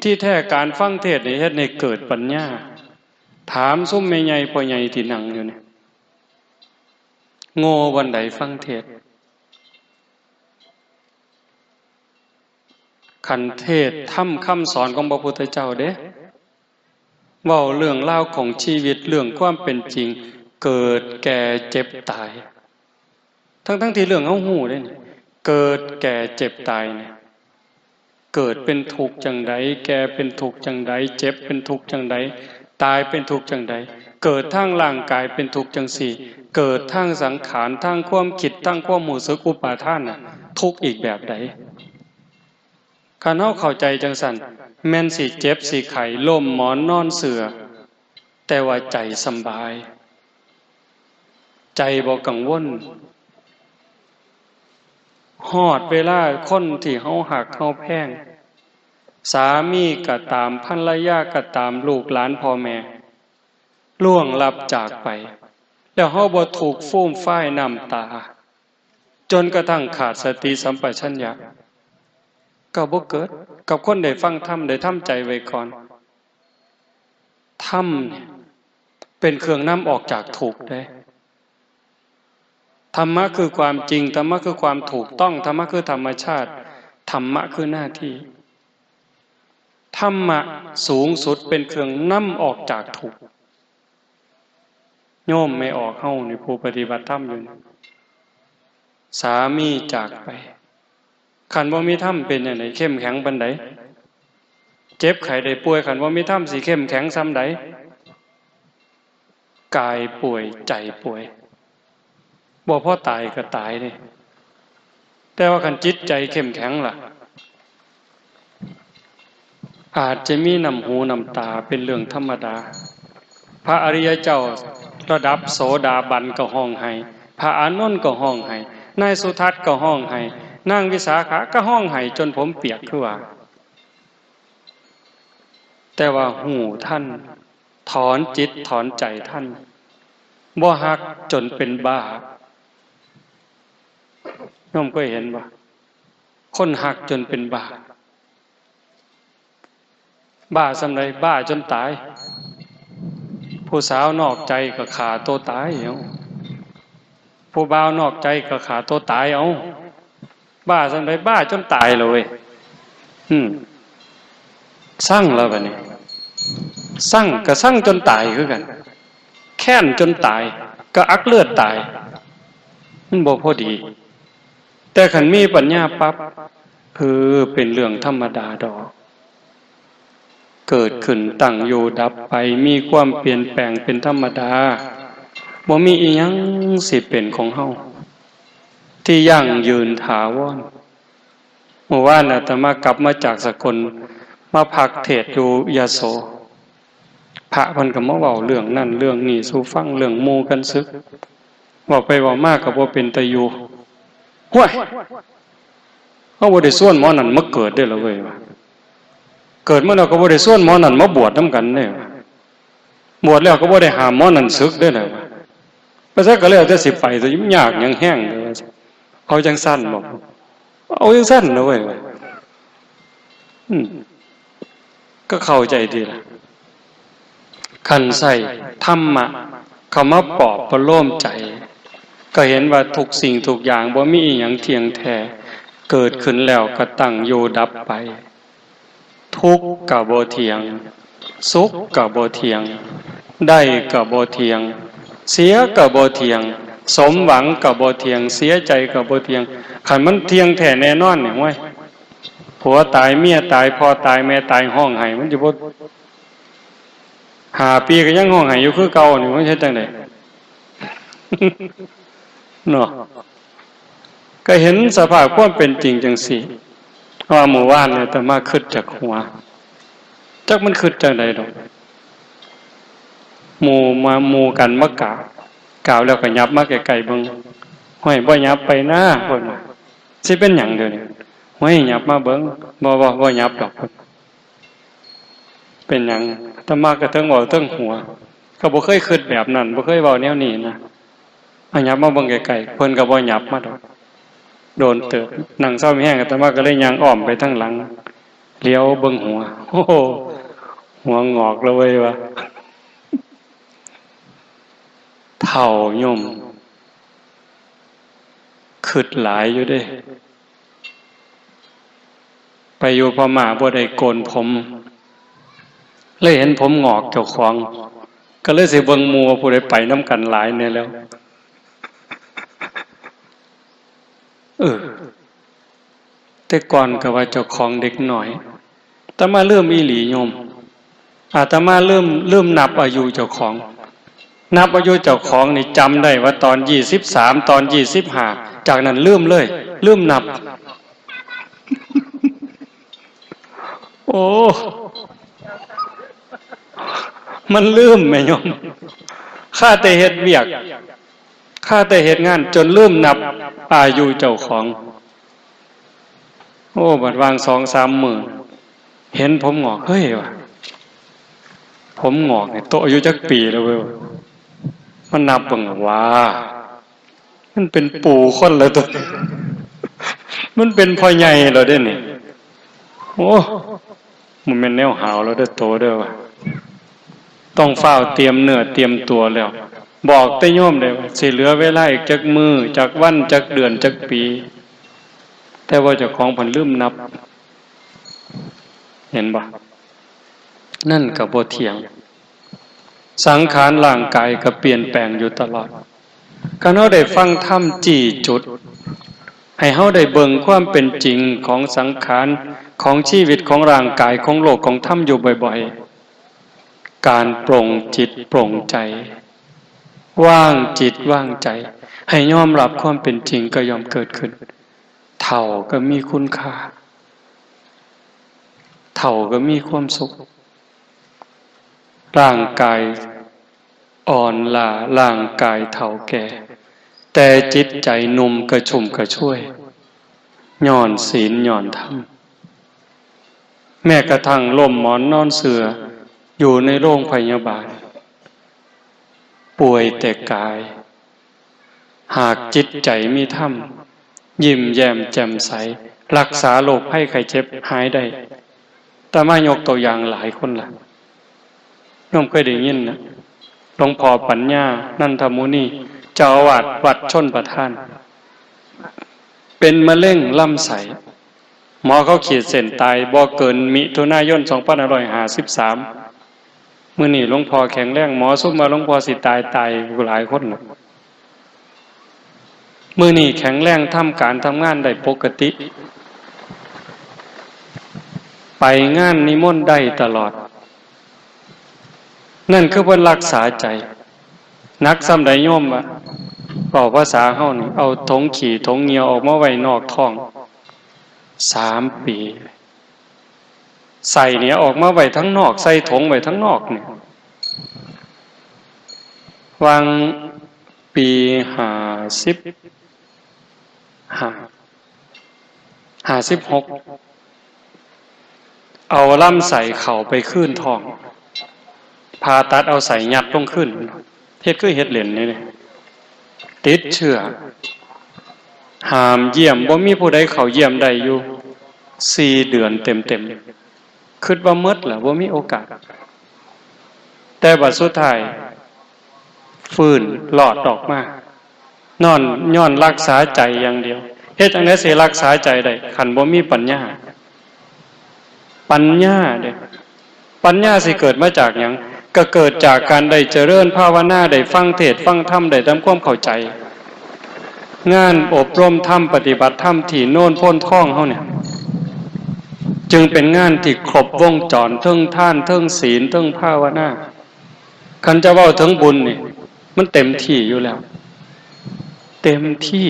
ที่แท้การฟังเทศน์นี่เฮ็ดให้เกิดปัญญา ถามซุมแม่ใหญ่พ่อใหญ่ที่นั่งอยู่นี่ โง่บ่อนใดฟังเทศน์ คันเทศน์ธรรมคำสอนของพระพุทธเจ้าเด้ เว้าเรื่องราวของชีวิต เรื่องความเป็นจริง เกิดแก่เจ็บตาย ทั้งๆที่เรื่องเฮาฮู้เด้นี่ เกิดแก่เจ็บตายนี่ เกิดเป็นทุกข์จั่งใด แก่เป็นทุกข์จั่งใด เจ็บเป็นทุกข์จั่งใด ตายเป็นทุกข์จั่งใด เกิดทางร่างกายเป็นทุกข์จั่งซี้ เกิดทางสังขาร ทางความคิด ทางความรู้สึกอุปาทานน่ะ ทุกข์อีกแบบใด คันเฮาเข้าใจจั่งซั้น แม่นสิเจ็บสิไข้ ล้มหมอนนอนเสื่อ แต่ว่าใจสำบาย ใจบ่กังวล ฮอดเวลาคนที่เฮาฮักเฮาแพง สามีก็ตาม ภรรยาก็ตาม ลูกหลานพ่อแม่ ล่วงลับจากไป แล้วเฮาบ่ทุกข์ฟูมฟายน้ำตา จนกระทั่งขาดสติสัมปชัญญะ ก็บ่เกิดกับคนได้ฟังธรรม ได้ทำใจไว้ก่อน ธรรมเนี่ยเป็นเครื่องนำออกจากทุกข์เด้ ธรรมะคือความจริง ธรรมะคือความถูกต้อง ธรรมะคือธรรมชาติ ธรรมะคือหน้าที่ ธรรมะสูงสุดเป็นเครื่องนำออกจากทุกข์ โยมแม่ออกเฮานี่ ผู้ปฏิบัติธรรมอยู่นี่ สามีจากไป คันบ่มีธรรมเป็นจั่งใด เข้มแข็งปานใด เจ็บไข้ได้ป่วย คันบ่มีธรรมสิเข้มแข็งส่ำใด กายป่วย ใจป่วย บ่พอตายก็ตายเด้ แต่ว่าคันจิตใจเข้มแข็งล่ะ อาจจะมีน้ำหูน้ำตาเป็นเรื่องธรรมดา พระอริยเจ้าระดับโสดาบันก็ฮ้องไห้ พระอานนท์ก็ฮ้องไห้ นายสุทัศน์ก็ฮ้องไห้ นางวิสาขาก็ฮ้องไห้จนผมเปียกคือว่า แต่ว่าฮู้ทัน ถอนจิตถอนใจทัน บ่ฮักจนเป็นบ้า โยมเคยเห็นบ่ คนฮักจนเป็นบ้า บ้าส่ำใด บ้าจนตาย ผู้สาวนอกใจก็ฆ่าตัวตายเอา ผู้บ่าวนอกใจก็ฆ่าตัวตายเอา บ้าส่ำใด บ้าจนตายเลย อืม ซังแล้วบัดนี้ ซังก็ซังจนตายคือกัน แค้นจนตาย ก็อักเลือดตาย มันบ่พอดี แต่คันมีปัญญาปั๊บ เออ เป็นเรื่องธรรมดาดอก เกิดขึ้นตั้งอยู่ดับไป มีความเปลี่ยนแปลงเป็นธรรมดา บ่มีอีหยังสิเป็นของเฮา ที่ยั่งยืนถาวร เมื่อวานอาตมากลับมาจากสกล มาพักเทศน์อยู่ยโส พระเพิ่นก็มาเว้าเรื่องนั้นเรื่องนี้สู่ฟัง เรื่องหมู่กันสึก เว้าไปเว้ามาก็บ่เป็นตาอยู่ ห้วย เฮาบ่ได้ชวนหมอนั่นมาเกิดเด้อล่ะเว้ย เกิดมาแล้วก็บ่ได้ชวนหมอนั่นมาบวชนำกันเด้อ บวชแล้วก็บ่ได้ห้ามหมอนั่นสึกเด้อล่ะ ไปไสก็แล้วแต่สิไป สิยากหยังแฮงเด้อ เอาจั่งซั่นบ่ เอาจั่งซั่นนะเว้ย อืม ก็เข้าใจดีล่ะ คันใช้ธรรมะเข้ามาปลอบประโลมใจ ก็เห็นว่าทุกสิ่งทุกอย่างบ่มีอิหยังเที่ยงแท้ เกิดขึ้นแล้วก็ตั้งอยู่ดับไป ทุกข์ก็บ่เที่ยง สุขก็บ่เที่ยง ได้ก็บ่เที่ยง เสียก็บ่เที่ยง สมหวังก็บ่เที่ยง เสียใจก็บ่เที่ยง คันมันเที่ยงแท้แน่นอนนี่ โอ้ย ผัวตาย เมียตาย พ่อตาย แม่ตาย ฮ้องไห้ มันสิบ่ ห้าปีก็ยังฮ้องไห้อยู่คือเก่านี่ มันเฮ็ดจั่งใด เนาะ ก็เห็นสภาพความเป็นจริงจั่งซี้ ว่ามื้อวานเนี่ยอาตมาคิดจากหัว จักมันคิดจั่งใดดอก หมู่มา หมู่กันมากราบ กราบแล้วก็หยับมาใกล้ๆเบิ่ง ห้วย บ่หยับไปนะ เพิ่นว่า สิเป็นหยังเดี๋ยวนี้ ห้วย หยับมาเบิ่ง บ่ บ่ บ่หยับดอก เพิ่น เป็นหยัง อาตมาก็เทิงเว้าเทิงหัว ก็บ่เคยคิดแบบนั้น บ่เคยเว้าแนวนี้นะ เอาหยับมาเบิ่งใกล้ๆ เพิ่นก็บ่หยับมาดอก โดนเติบ นั่งเซามีแฮง อาตมาก็เลยย่างอ้อมไปทางหลัง เหลียวเบิ่งหัว โอ้โห หัวงอกแล้วเว้ย ว่า เฒ่าโยม คิดหลายอยู่เด้ ไปอยู่พม่าบ่ได้โกนผม เลยเห็นผมงอกเจ้าของ ก็เลยสิเบิ่งหมู่ว่าผู้ใดไปนำกันหลายแน่แล้ว เออ แต่ก่อนก็ว่าเจ้าของเด็กน้อย แต่มาลืมอีหลีโยม อาตมาลืม ลืมนับอายุเจ้าของ นับอายุเจ้าของนี่จำได้ว่าตอนยี่สิบสาม ตอนยี่สิบห้า จากนั้นลืมเลย ลืมนับ โอ้ มันลืมแม่โยม ข้าแต่เฮ็ดเวียก ข้าแต่เฮ็ดงานจนลืมนับอายุเจ้าของ โอ้ บัดวางสองสามมื้อ เห็นผมงอก เฮ้ย ว่ะ ผมงอกเนี่ย โตอายุจักปีแล้วเว้ย มันนับเบิ่งว่า มันเป็นปู่คนแล้วตัว มันเป็นพ่อใหญ่แล้วเด้นี่ โอ้ มันแม่นแนวหาวแล้วเด้อโตเด้อว่ะ ต้องฟ้าวเตรียมเนื้อเตรียมตัวแล้ว บอกแต่โยมได้ว่าสิเหลือเวลาอีกจักมื้อ จักวัน จักเดือน จักปี แต่ว่าเจ้าของเพิ่นลืมนับ เห็นบ่ นั่นก็บ่เที่ยง สังขารร่างกายก็เปลี่ยนแปลงอยู่ตลอด คันเฮาได้ฟังธรรมจี้จุด ให้เฮาได้เบิ่งความเป็นจริงของสังขาร ของชีวิต ของร่างกาย ของโลก ของธรรมอยู่บ่อยๆ การปลงจิตปลงใจ วางจิตวางใจ ให้ยอมรับความเป็นจริงก็ย่อมเกิดขึ้น เฒ่าก็มีคุณค่า เฒ่าก็มีความสุข ร่างกายอ่อนล้า ร่างกายเฒ่าแก่ แต่จิตใจหนุ่มกระชุ่มกระชวย ย้อนศีลย้อนธรรม แม้กระทั่งล้มหมอนนอนเสื่อ อยู่ในโรงพยาบาล ป่วยแต่กาย หากจิตใจมีธรรม ยิ้มแย้มแจ่มใส รักษาโรคภัยไข้เจ็บหายได้ อาตมายกตัวอย่างหลายคนละ โยมเคยได้ยินนะ หลวงพ่อปัญญา นันทมุนี เจ้าอาวาสวัดชลประทาน เป็นมะเร็งลำไส้ หมอเขาขีดเส้นตายบ่เกินมิถุนายน สองพันห้าร้อยห้าสิบสาม มื้อนี้หลวงพ่อแข็งแรง หมอซุมว่าหลวงพ่อสิตาย ตายหลายคนแล้ว มื้อนี้แข็งแรง ทำการทำงานได้ปกติ ไปงานนิมนต์ได้ตลอด นั่นคือเพิ่นรักษาใจ หนักส่ำใดโยมวะ เว้าภาษาเฮานี่ เอาถงขี้ถงเหยี่ยวออกมาไว้นอกท้อง สามปี ไส้เนี่ยออกมาไว้ทั้งนอก ใส่ถงไว้ทั้งนอกเนี่ย วางปีห้าสิบห้า ห้าสิบหก เอาลำไส้เข้าไปคืนท้อง ผ่าตัดเอาไส้ยัดลงคืน เฮ็ดคือเฮ็ดเล่นนี่เด้ ติดเชื้อ ห้ามเยี่ยม บ่มีผู้ใดเข้าเยี่ยมได้อยู่ สี่เดือนเต็มๆ คิดว่าหมดแล้ว บ่มีโอกาส แต่บัดสุดท้าย ฟื้นรอดออกมา นอน ย้อนรักษาใจอย่างเดียว เฮ็ดจั่งใด๋สิรักษาใจได้ คันบ่มีปัญญา ปัญญาเด้ ปัญญาสิเกิดมาจากหยัง ก็เกิดจากการได้เจริญภาวนา ได้ฟังเทศน์ฟังธรรม ได้ทำความเข้าใจ งานอบรมธรรม ปฏิบัติธรรมที่โนนโพนทองเฮาเนี่ย จึงเป็นงานที่ครบวงจร เทิงทาน เทิงศีล เทิงภาวนา คันจะเว้าถึงบุญนี่ มันเต็มที่อยู่แล้ว เต็มที่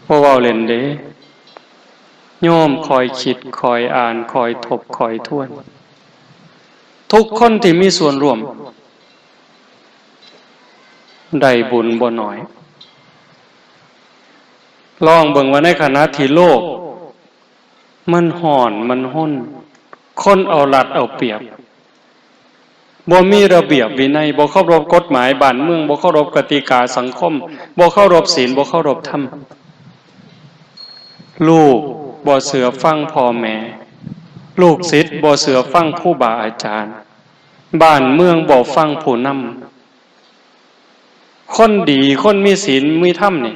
บ่เว้าเล่นเด้ โยมคอยคิด คอยอ่าน คอยทบ คอยทวน ทุกคนที่มีส่วนร่วม ได้บุญบ่น้อย ลองเบิ่งว่าในขณะที่โลก มันฮ้อน มันฮน คนเอารัดเอาเปรียบ บ่มีระเบียบวินัย บ่เคารพกฎหมายบ้านเมือง บ่เคารพกติกาสังคม บ่เคารพศีล บ่เคารพธรรม ลูกบ่เชื่อฟังพ่อแม่ ลูกศิษย์บ่เชื่อฟังครูบาอาจารย์ บ้านเมืองบ่ฟังผู้นำ คนดี คนมีศีล มีธรรมนี่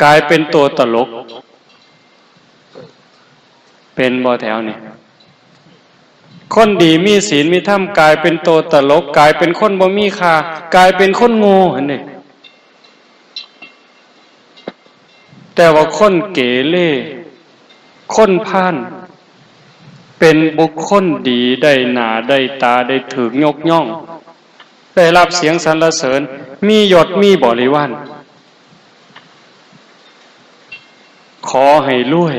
กลายเป็นตัวตลก เป็นบ่แถวนี่ คนดีมีศีลมีธรรม กลายเป็นตัวตลก กลายเป็นคนบ่มีค่า กลายเป็นคนโง่หั่นเด้ แต่ว่าคนเกเร คนพาล เป็นบุคคลดี ได้หน้าได้ตา ได้ถูกยกย่อง ได้รับเสียงสรรเสริญ มียศมีบริวาร ขอให้รวย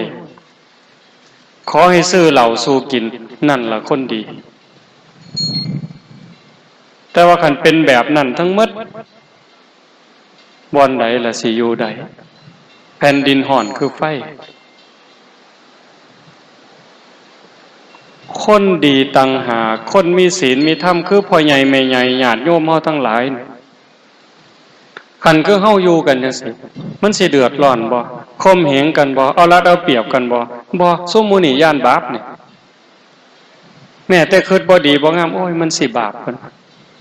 ขอให้ซื้อเหล้าสู่กิน นั่นล่ะคนดี แต่ว่าคันเป็นแบบนั้นทั้งหมด บ่อนใดล่ะสิอยู่ได้ แผ่นดินฮ้อนคือไฟ คนดีต่างหาก คนมีศีลมีธรรม คือพ่อใหญ่แม่ใหญ่ ญาติโยมเฮาทั้งหลาย คันคือเฮาอยู่กันจั่งซี้ มันสิเดือดร้อนบ่ ข่มเหงกันบ่ เอารัดเอาเปรียบกันบ่ บ่ ซุมหมู่นี้ย้านบาปนี่ แม้แต่คิดบ่ดีบ่งาม โอ้ย มันสิบาป เพิ่น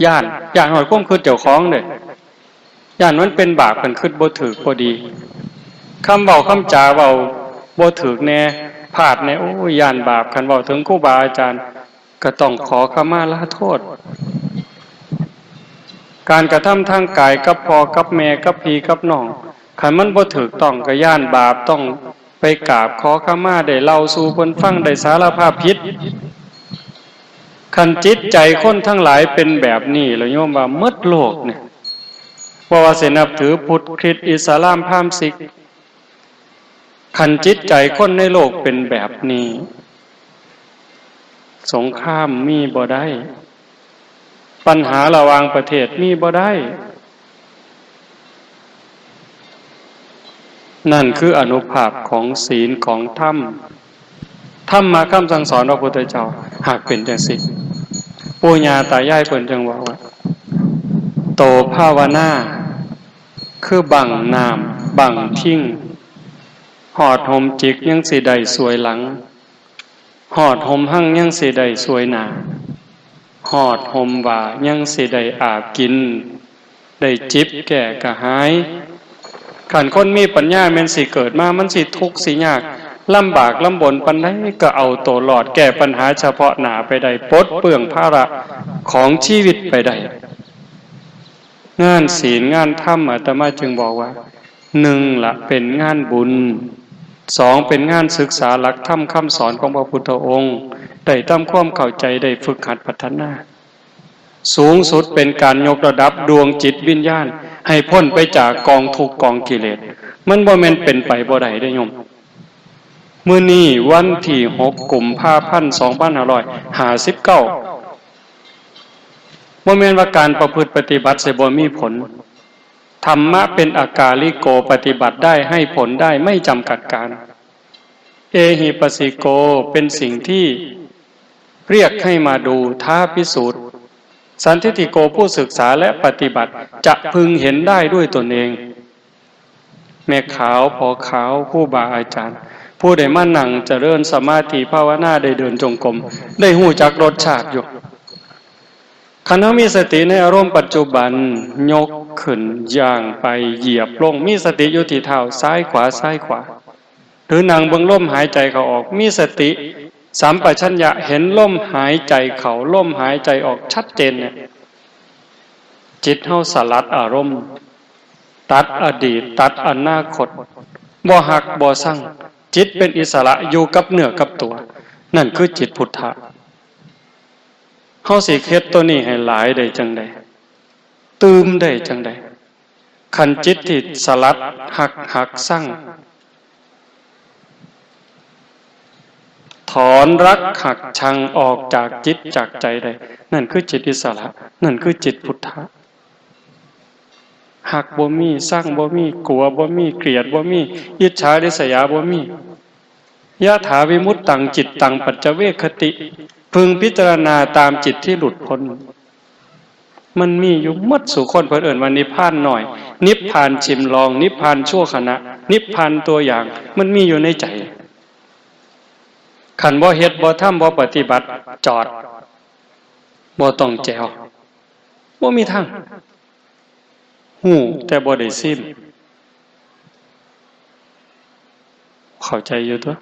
ย้าน ย้านฮอดความคิดเจ้าของเด้ ย้านมันเป็นบาป คันคิดบ่ถูกบ่ดี คำเว้าคำจาเว้าบ่ถูกแน่ พลาดแน่ โอ้ย ย้านบาป คันเว้าถึงครูบาอาจารย์ ก็ต้องขอขมาลาโทษ การกระทำทางกายกับพ่อกับแม่กับพี่กับน้อง คันมันบ่ถูกต้องก็ย้านบาป ต้องไปกราบขอขมา ได้เล่าสู่เพิ่นฟัง ได้สารภาพผิด คันจิตใจคนทั้งหลายเป็นแบบนี้ แล้วโยมว่าหมดโลกเนี่ย บ่ว่าสินับถือพุทธ คริสต์ อิสลาม พราหมณ์ ซิก คันจิตใจคนในโลกเป็นแบบนี้ สงครามมีบ่ได้ ปัญหาระหว่างประเทศมีบ่ได้ นั่นคืออานุภาพของศีลของธรรม ธรรมะคำสั่งสอนพระพุทธเจ้า หากเป็นจั่งซี้ ปู่ย่าตายายเพิ่นจั่งว่า ว่า โตภาวนา คือบั้งน้ำบั้งทิง ฮอดห่มจิกยังสิได้ส่วยหลัง ฮอดห่มฮังยังสิได้ส่วยหน้า ฮอดห่มว่ายังสิได้อาบกิน ได้จิบแก้กระหาย คันคนมีปัญญาแม่นสิเกิดมา มันสิทุกข์สิยาก ลำบากลำบนปานใดก็เอาตัวรอด แก้ปัญหาเฉพาะหน้าไปได้ ปลดเปลื้องภาระของชีวิตไปได้ งานศีลงานธรรม อาตมาจึงบอกว่า หนึ่งละเป็นงานบุญ สองเป็นงานศึกษาหลักธรรมคำสอนของพระพุทธองค์ ได้ทำความเข้าใจ ได้ฝึกหัดพัฒนา สูงสุดเป็นการยกระดับดวงจิตวิญญาณ ให้พ้นไปจากกองทุกข์กองกิเลส มันบ่แม่นเป็นไปบ่ได้เด้อโยม มื้อนี้วันที่หกกุมภาพันธ์ สองพันห้าร้อยห้าสิบเก้า บ่แม่นว่าการประพฤติปฏิบัติสิบ่มีผล ธรรมะเป็นอากาลิโก ปฏิบัติได้ ให้ผลได้ ไม่จำกัดกาล เอหิปัสสิโก เป็นสิ่งที่เรียกให้มาดู ท้าพิสูจน์ สันทิฏฐิโก ผู้ศึกษาและปฏิบัติ จะพึงเห็นได้ด้วยตนเอง แม่ขาว พ่อขาว ครูบาอาจารย์ ผู้ได้มานั่งเจริญสมาธิภาวนา ได้เดินจงกรม ได้ฮู้จักรสชาติอยู่ คันเฮามีสติในอารมณ์ปัจจุบัน ยก ขึ้น ย่างไป เหยียบลง มีสติอยู่ที่เท้า ซ้ายขวา ซ้ายขวา หรือนั่งเบิ่งลมหายใจเข้าออก มีสติสัมปชัญญะเห็นลมหายใจเข้า ลมหายใจออกชัดเจนเนี่ย จิตเฮาสลัดอารมณ์ ตัดอดีต ตัดอนาคต บ่ฮักบ่ซัง จิตเป็นอิสระอยู่กับเนื้อกับตัว นั่นคือจิตพุทธะ เฮาสิเฮ็ดตัวนี้ให้หลายได้จั่งใด ตื่มได้จั่งใด คันจิตที่สลัดฮัก ฮักซัง ถอนรักฮักชังออกจากจิตจากใจได้ นั่นคือจิตอิสระ นั่นคือจิตพุทธะ ฮักบ่มี ซังบ่มี กลัวบ่มี เกลียดบ่มี อิจฉาริษยาบ่มี ยะถาวิมุตตังจิตตังปัจจเวกขติ พึงพิจารณาตามจิตที่หลุดพ้น มันมีอยู่หมดสู่คน เพิ่นเอิ้นว่านิพพานน้อย นิพพานชิมลอง นิพพานชั่วขณะ นิพพานตัวอย่าง มันมีอยู่ในใจ คันบ่เฮ็ด บ่ทำ บ่ปฏิบัติ จอด บ่ต้องแจ๋ว บ่มีทาง ฮู้แต่บ่ได้ซิม เข้าใจอยู่ตั๊ว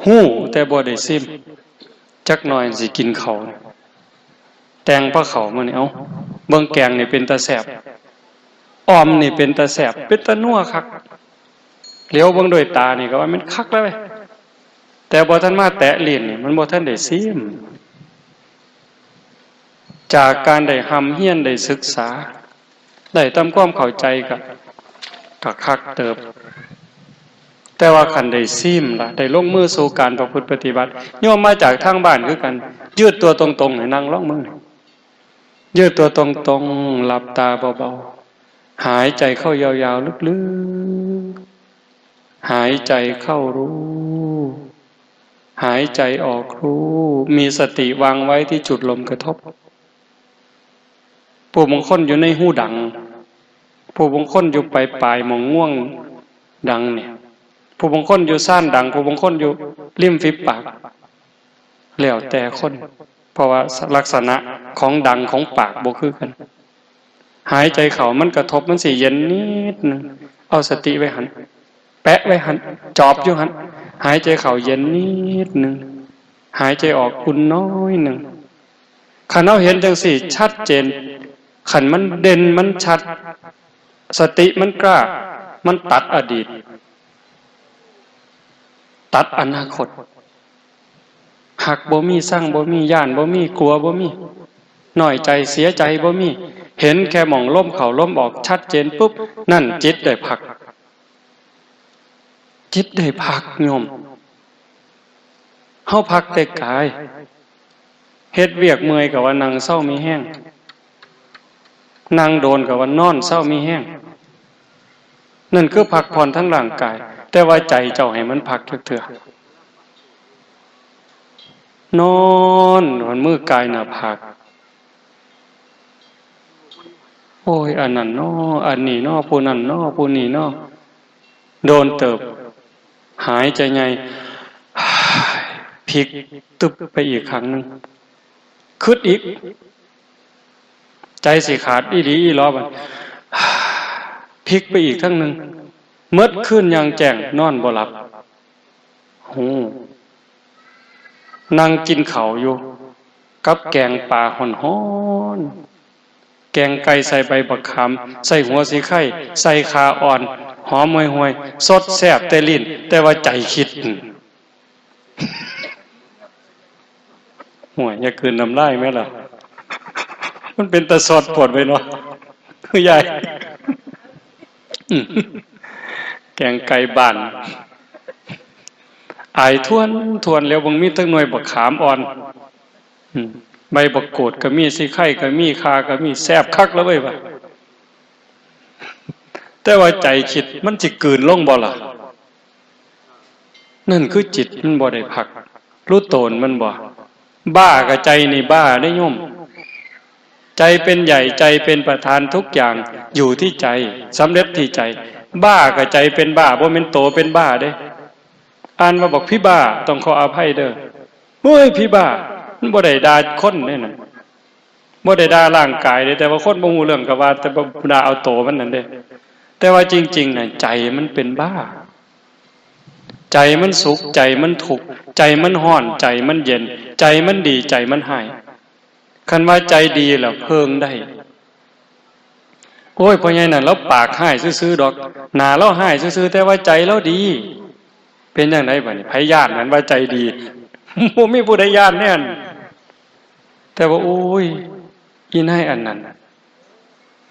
ฮู้แต่บ่ได้ซิม จักหน่อยสิกินข้าว แต่งพาข้าวมื้อนี้ เอ้า เบิ่งแกงนี่เป็นตาแซ่บ อ่อมนี่เป็นตาแซ่บ เป็นตานัวคัก เหลียวเบิ่งด้วยตานี่ก็ว่ามันคักแล้วเว้ย แต่บ่ทันมาแตะลิ้นนี่ มันบ่ทันได้ซิม จากการได้ร่ำเรียนได้ศึกษา ได้ทำความเข้าใจก็ ก็คักเติบ แต่ว่าคันได้ซิมล่ะ ได้ลงมือสู่การประพฤติปฏิบัติ โยมมาจากทางบ้านคือกัน ยืดตัวตรงๆ ให้นั่งลองมึง ยืดตัวตรงๆ หลับตาเบาๆ หายใจเข้ายาวๆ ลึกๆ หายใจเข้ารู้ หายใจออกรู้ มีสติวางไว้ที่จุดลมกระทบ ผู้บางคนอยู่ในฮูดัง ผู้บางคนอยู่ปลายๆ หม่องงวงดังเนี่ย ผู้บางคนอยู่ซ่านดัง ผู้บางคนอยู่ริมฝีปาก แล้วแต่คน เพราะว่าลักษณะของดังของปากบ่คือกัน หายใจเข้ามันกระทบ มันสิเย็นนิดนึง เอาสติไว้หั่น แปะไว้หั่น จอบอยู่หั่น หายใจเข้าเย็นนิดนึง หายใจออกอุ่นน้อยนึง คันเฮาเห็นจั่งซี้ชัดเจน คันมันเด่นมันชัด สติมันกล้า มันตัดอดีต ตัดอนาคต ฮักบ่มี ซังบ่มี ย้านบ่มี กลัวบ่มี น้อยใจ เสียใจบ่มี เห็นแค่หม่องลมเข้าลมออกชัดเจนปุ๊บ นั่นจิตได้พัก จิตได้พักโยม เฮาพักแต่กาย เฮ็ดเวียกเมื่อยก็ว่านั่งเซามีแฮง นั่งโดนก็ว่านอนเซามีแฮง นั่นคือพักผ่อนทางร่างกาย แต่ว่าใจเจ้าให้มันพักจักเทื่อ นอน หอนมือกายหน้าผาก โอ้ย อันนั้นน้อ อันนี้น้อ ผู้นั้นน้อ ผู้นี้น้อ โดนเติบ หายใจใหญ่ พลิกตึบไปอีกครั้งหนึ่ง คิดอีก ใจสิขาดอีหลีอีหลอบัด พลิกไปอีกครั้งหนึ่ง เมิดคืนอย่างแจ้ง นอนบ่หลับ ฮู้ นั่งกินข้าวอยู่ กับแกงปลาฮ้อนๆ แกงไก่ใส่ใบบักขาม ใส่หัวสีไข่ ใส่ข่าอ่อน หอมห่วยๆ สดแซ่บแต่ลิ้น แต่ว่าใจคิด ห่วย อย่ากลืนน้ำลายแม่ล่ะ มันเป็นตาสอดโพดไปเนาะ คุณยาย แกงไก่บ้าน อายทวนทวนแล้ว บ่มีแต่หน่วยบักขามอ่อน อืม ใบบักกูดก็มี สีไข่ก็มี ข่าก็มี แซ่บคักแล้วเว้ยว่ะ แต่ว่าใจคิดมันสิกลืนลงบ่ล่ะ นั่นคือจิตมันบ่ได้พัก รู้โตนมันบ่ บ้ากับใจนี่บ้าได้โยม ใจเป็นใหญ่ ใจเป็นประธาน ทุกอย่างอยู่ที่ใจ สำเร็จที่ใจ บ้ากับใจเป็นบ้า บ่แม่นโตเป็นบ้าเด้ อ่านมาบอกพี่บ้า ต้องขออภัยเด้อ โอ้ย พี่บ้า มันบ่ได้ด่าคนเด้นั่น บ่ได้ด่าร่างกายเด้ แต่ว่าคนบ่ฮู้เรื่องก็ว่า แต่บ่ด่าเอาโตมันนั่นเด้ แต่ว่าจริงๆน่ะ ใจมันเป็นบ้า ใจมันสุข ใจมันทุกข์ ใจมันร้อน ใจมันเย็น ใจมันดี ใจมันร้าย คันว่าใจดีล่ะเพิ่งได้ โอ้ย พ่อใหญ่นั่นลาวปากร้ายซื่อๆดอก หน้าลาวร้ายซื่อๆ แต่ว่าใจลาวดี เป็นจั่งใดบัดนี้ ไผย้านหั้นว่าใจดี บ่มีผู้ใดย้านแน่น แต่ว่า โอ้ย อีนายอันนั้น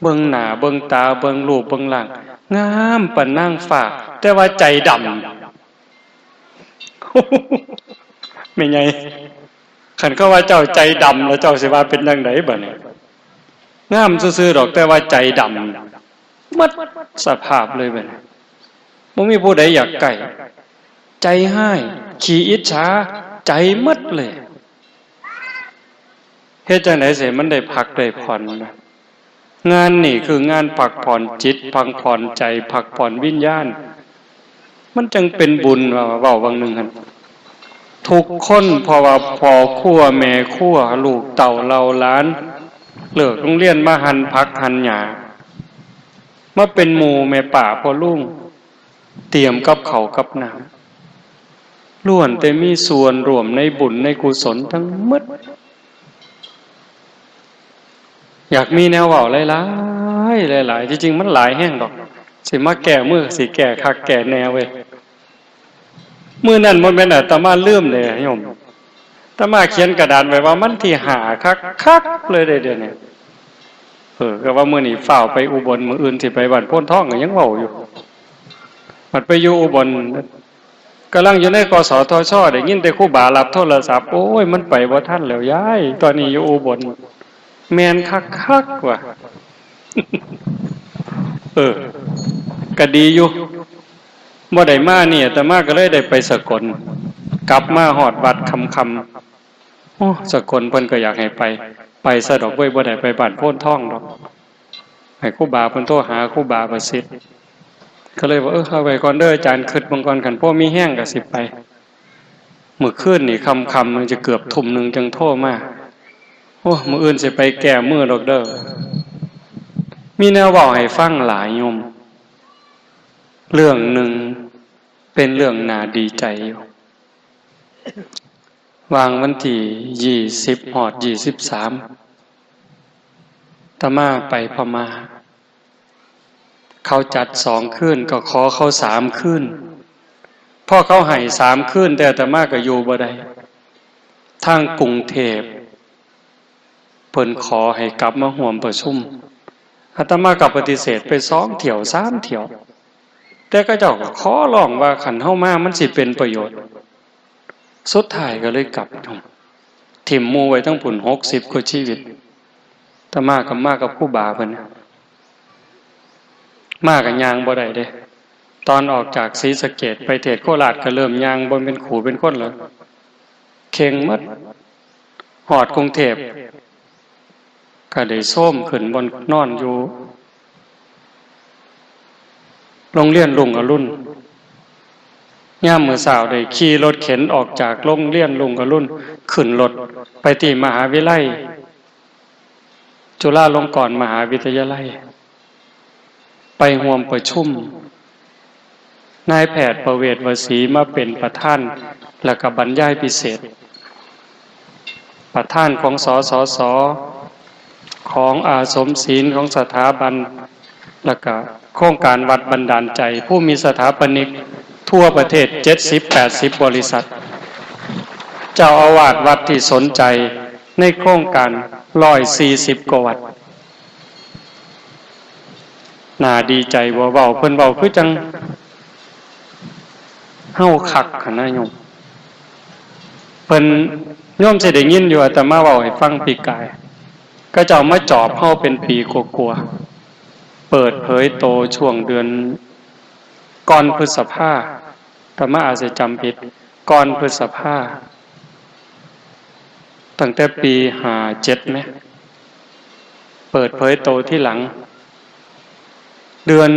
เบิ่งหน้า เบิ่งตา เบิ่งรูป เบิ่งร่าง งามปานนางฟ้า แต่ว่าใจดำ แม่ใหญ่ คันเขาว่าเจ้าใจดำ แล้วเจ้าสิว่าเป็นจั่งใดบัดนี้ งามซื่อๆดอก แต่ว่าใจดำ หมดสภาพเลยบัดนี้ บ่มีผู้ใดอยากใกล้ ใจร้าย ขี้อิจฉา ใจหมดเลย เฮ็ดจั่งใดสิมันได้พักได้ผ่อนนะ งานนี่คืองานพักผ่อนจิต พักผ่อนใจ พักผ่อนวิญญาณ มันจั่งเป็นบุญว่า เว้าบางหนึ่งหั่น ทุกคน เพราะว่าพ่อครัวแม่ครัว ลูกเต้าเหล่าหลาน เลิกโรงเรียนมาหั่นผักหั่นหญ้า มาเป็นหมู่แม่ป้าพ่อลุง เตรียมกับข้าวกับน้ำ ล้วนแต่มีส่วนร่วมในบุญในกุศลทั้งหมด อยากมีแนวเว้าหลายๆ หลายๆ ที่จริงมันหลายแฮงดอก สิมาแก้มือ สิแก้คักแก้แน่เว้ย มื้อนั้นบ่แม่นอาตมาลืมเด้โยม อาตมาเขียนกระดานไว้ว่ามันที่ห้าคักๆ เลยเด้เดี๋ยวนี้ เออ ก็ว่ามื้อนี้ฟ้าวไปอุบล มื้ออื่นสิไปบ้านโพนทอง ก็ยังเว้าอยู่ บัดไปอยู่อุบล กำลังอยู่ใน กสทช ได้ยินแต่ครูบารับโทรศัพท์ โอ้ย มันไปบ่ทันแล้วยาย ตอนนี้อยู่อุบล แม่นคักๆ ว่ะ เออ ก็ดีอยู่ บ่ได้มานี่ อาตมาก็เลยได้ไปสกล กลับมาฮอดวัดค่ำๆ โอ้ สกลเพิ่นก็อยากให้ไป ไปซะดอกเว้ย บ่ได้ไปบ้านโพนทองดอก ให้ครูบาเพิ่นโทรหาครูบาประสิทธิ์ ก็เลยว่า เออ เอาไว้ก่อนเด้ออาจารย์ คิดเบิ่งก่อน คันพอมีแฮงก็สิไป มื้อคืนนี่ค่ำๆ มันจะเกือบทุ่มหนึ่งจั่งโทรมา โอ้ มื้ออื่นสิไปแก้มือดอกเด้อ มีแนวเว้าให้ฟังหลายโยม เรื่องหนึ่งเป็นเรื่องน่าดีใจอยู่ วางวันที่ยี่สิบฮอดยี่สิบสาม อาตมาไปพม่า เขาจัดสองคืน ก็ขอเขาสามคืน พอเขาให้สามคืน แต่อาตมาก็อยู่บ่ได้ ทางกรุงเทพฯ เพิ่นขอให้กลับมาร่วมประชุม อาตมาก็ปฏิเสธไปสองเที่ยว สามเที่ยว แต่เขาเจ้าก็ขอร้องว่าคันเฮามามันสิเป็นประโยชน์ สุดท้ายก็เลยกลับ ถิ่มหมู่ไว้ทั้งพุ้นหกสิบกว่าชีวิต อาตมาก็มากับครูบาเพิ่น มาก็ย่างบ่ได้เด้ ตอนออกจากศรีสะเกษไปเทศน์โคราชก็เริ่มย่างบ่เป็นคู่เป็นคนแล้ว เข่งหมด ฮอดกรุงเทพฯ ก็ได้โซมขึ้นบ่อนนอนอยู่ โรงเรียนรุ่งอรุณ ยามมื้อเช้าได้ขี่รถเข็นออกจากโรงเรียนรุ่งอรุณ ขึ้นรถไปที่มหาวิทยาลัย จุฬาลงกรณ์มหาวิทยาลัย ไปร่วมประชุม นายแพทย์ประเวศวสีมาเป็นประธาน แล้วก็บรรยายพิเศษ ประธานของ สสส ของอาสมศีล ของสถาบัน แล้วก็โครงการวัดบันดาลใจ ผู้มีสถาปนิกทั่วประเทศ เจ็ดสิบแปดสิบ บริษัท เจ้าอาวาสวัดที่สนใจในโครงการ ร้อยสี่สิบกว่าวัด น่าดีใจบ่ เว้า เพิ่นเว้าคือจั่งเฮาคักหั้นนะโยม เพิ่น โยมสิได้ยินอยู่ อาตมาเว้าให้ฟังปีกาย เขาเจ้ามาจอบเฮาเป็นปีกว่าๆ เปิดเผยโตช่วงเดือนก่อนพฤษภา อาตมาอาจจะจำผิด ก่อนพฤษภา ตั้งแต่ปีห้าเจ็ดไหม เปิดเผยโตที่หลัง เดือน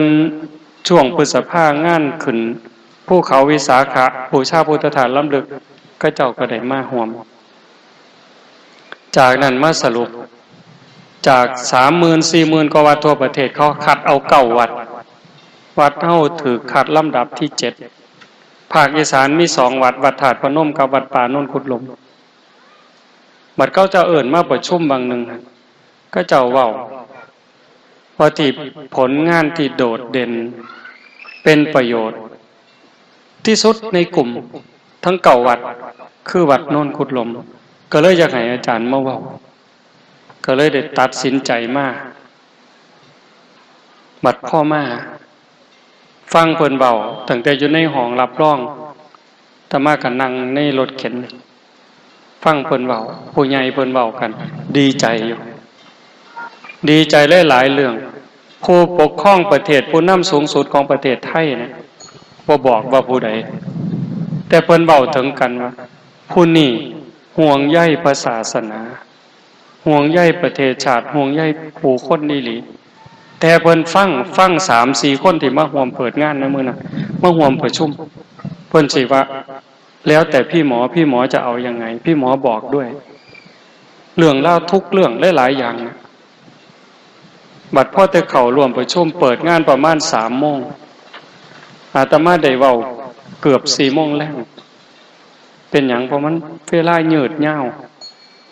ช่วงพฤษภางานขึ้นภูเขาวิสาขะ บูชาพุทธธาตุล้ำลึก เขาเจ้าก็ได้มาร่วม จากนั้นมาสรุป จากสามหมื่นสี่หมื่นกว่าวัดทั่วประเทศ เขาคัดเอาเก้าวัด วัดเฮาถือคัดลำดับที่เจ็ด ภาคอีสานมีสองวัด วัดธาตุพนมกับวัดป่าโนนกุดลม บัดเขาเจ้าเอิ้นมาประชุมบางหนึ่ง เขาเจ้าเว้า ว่าที่ผลงานที่โดดเด่นเป็นประโยชน์ที่สุดในกลุ่มทั้งเก้าวัด คือวัดโนนกุดลม ก็เลยอยากให้อาจารย์มาเว้า ก็เลยได้ตัดสินใจมา บัดพ่อมา ฟังเพิ่นเว้าตั้งแต่อยู่ในห้องรับรอง อาตมาก็นั่งในรถเข็น ฟังเพิ่นเว้า ผู้ใหญ่เพิ่นเว้ากัน ดีใจอยู่ ดีใจหลายๆเรื่อง ผู้ปกครองประเทศ ผู้นำสูงสุดของประเทศไทยเนี่ย บ่บอกว่าผู้ใด แต่เพิ่นเว้าถึงกันว่า ผู้นี้ห่วงใยพระศาสนา ห่วงใยประเทศชาติ ห่วงใยผู้คนอีหลี แต่เพิ่นฟัง ฟังสามสี่คนที่มาร่วมเปิดงานในมื้อนั้น มาร่วมประชุม เพิ่นสิว่า แล้วแต่พี่หมอ พี่หมอจะเอายังไง พี่หมอบอกด้วย เรื่องราวทุกเรื่องหลายๆอย่างนะ บัดพอแต่เข้าร่วมประชุมเปิดงานประมาณสามโมง อาตมาได้เว้าเกือบสี่โมงแลง เป็นหยัง เพราะมันเวลายืดยาว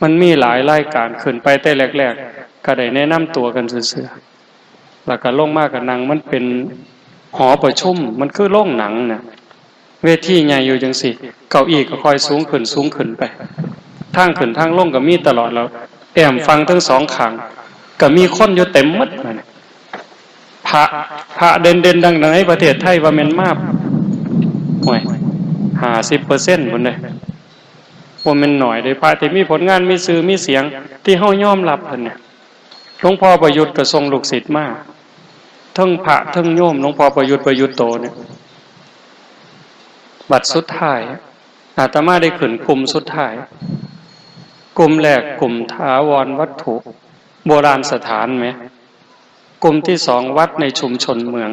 มันมีหลายรายการ ขึ้นไปแต่แรกๆ ก็ได้แนะนำตัวกันซื่อๆ แล้วก็ลงมาก็นั่ง มันเป็นหอประชุม มันคือโรงหนังน่ะ เวทีใหญ่อยู่จังซี้ เก้าอี้ก็ค่อยสูงขึ้น สูงขึ้นไป ทางขึ้นทางลงก็มีตลอด แล้วแอ้มฝั่งทั้งสองข้าง ก็มีคนอยู่เต็มหมดนั่นน่ะ พระ พระเด่นๆ ดังๆ ในประเทศไทยว่าแม่นมา โอ้ย ห้าสิบเปอร์เซ็นต์ พุ้นเด้ บ่แม่นน้อยเด้ พระที่มีผลงาน มีชื่อ มีเสียง ที่เฮายอมรับเพิ่นเนี่ย หลวงพ่อประยุทธ์ก็ส่งลูกศิษย์มา ทั้งพระทั้งโยม หลวงพ่อประยุทธ์ ประยุทธ์โตเนี่ย บัดสุดท้าย อาตมาได้ขึ้นกลุ่มสุดท้าย กลุ่มแรกกลุ่มถาวรวัตถุ โบราณสถานแหม กลุ่มที่สองวัดในชุมชนเมือง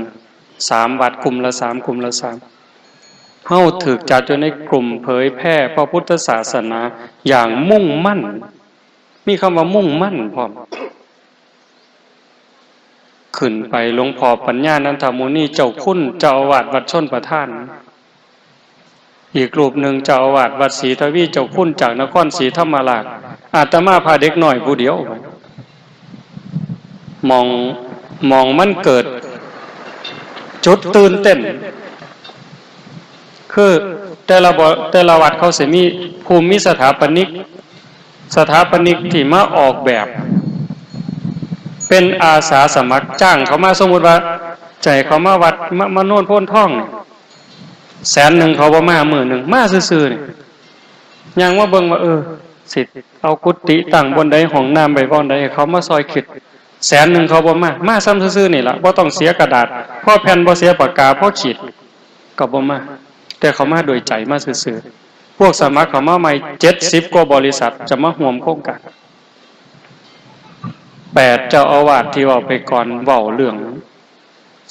สามวัด กลุ่มละสาม กลุ่มละสาม เฮาถูกจัดอยู่ในกลุ่มเผยแพร่พระพุทธศาสนาอย่างมุ่งมั่น มีคำว่ามุ่งมั่นพร้อม ขึ้นไปหลวงพ่อปัญญานันทมุนีเจ้าคุณเจ้าอาวาสวัดชลประทาน อีกรูปหนึ่งเจ้าอาวาสวัดศรีทวีเจ้าคุณจากนครศรีธรรมราช อาตมาพาเด็กน้อยผู้เดียว หม่อง หม่องมันเกิดจุดตื่นเต้น คือแต่ละบ่ แต่ละวัดเขาสิมีผู้มีสถาปนิก สถาปนิกที่มาออกแบบ เป็นอาสาสมัครจ้างเขามา สมมุติว่าจะให้เขามาวัด มา มาโนนโพนทองนี่ แสนหนึ่งเขาบ่มา มื้อหนึ่งมาซื่อๆนี่ ย่างมาเบิ่งว่า เออ สิเอากุฏิตั้งบ่อนใด ห้องน้ำไว้บ่อนใด ให้เขามาซอยคิด แสนหนึ่งเขาบ่มา มาซ่ำซื่อๆนี่ล่ะ บ่ต้องเสียกระดาษ พอแผ่น บ่เสียปากกา พอขีด ก็บ่มา แต่เขามาโดยใจ มาซื่อๆ พวกสมัครเขามาใหม่ เจ็ดสิบกว่าบริษัทจะมาร่วมโครงการ แปดเจ้าอาวาสที่เว้าไปก่อน เว้าเรื่อง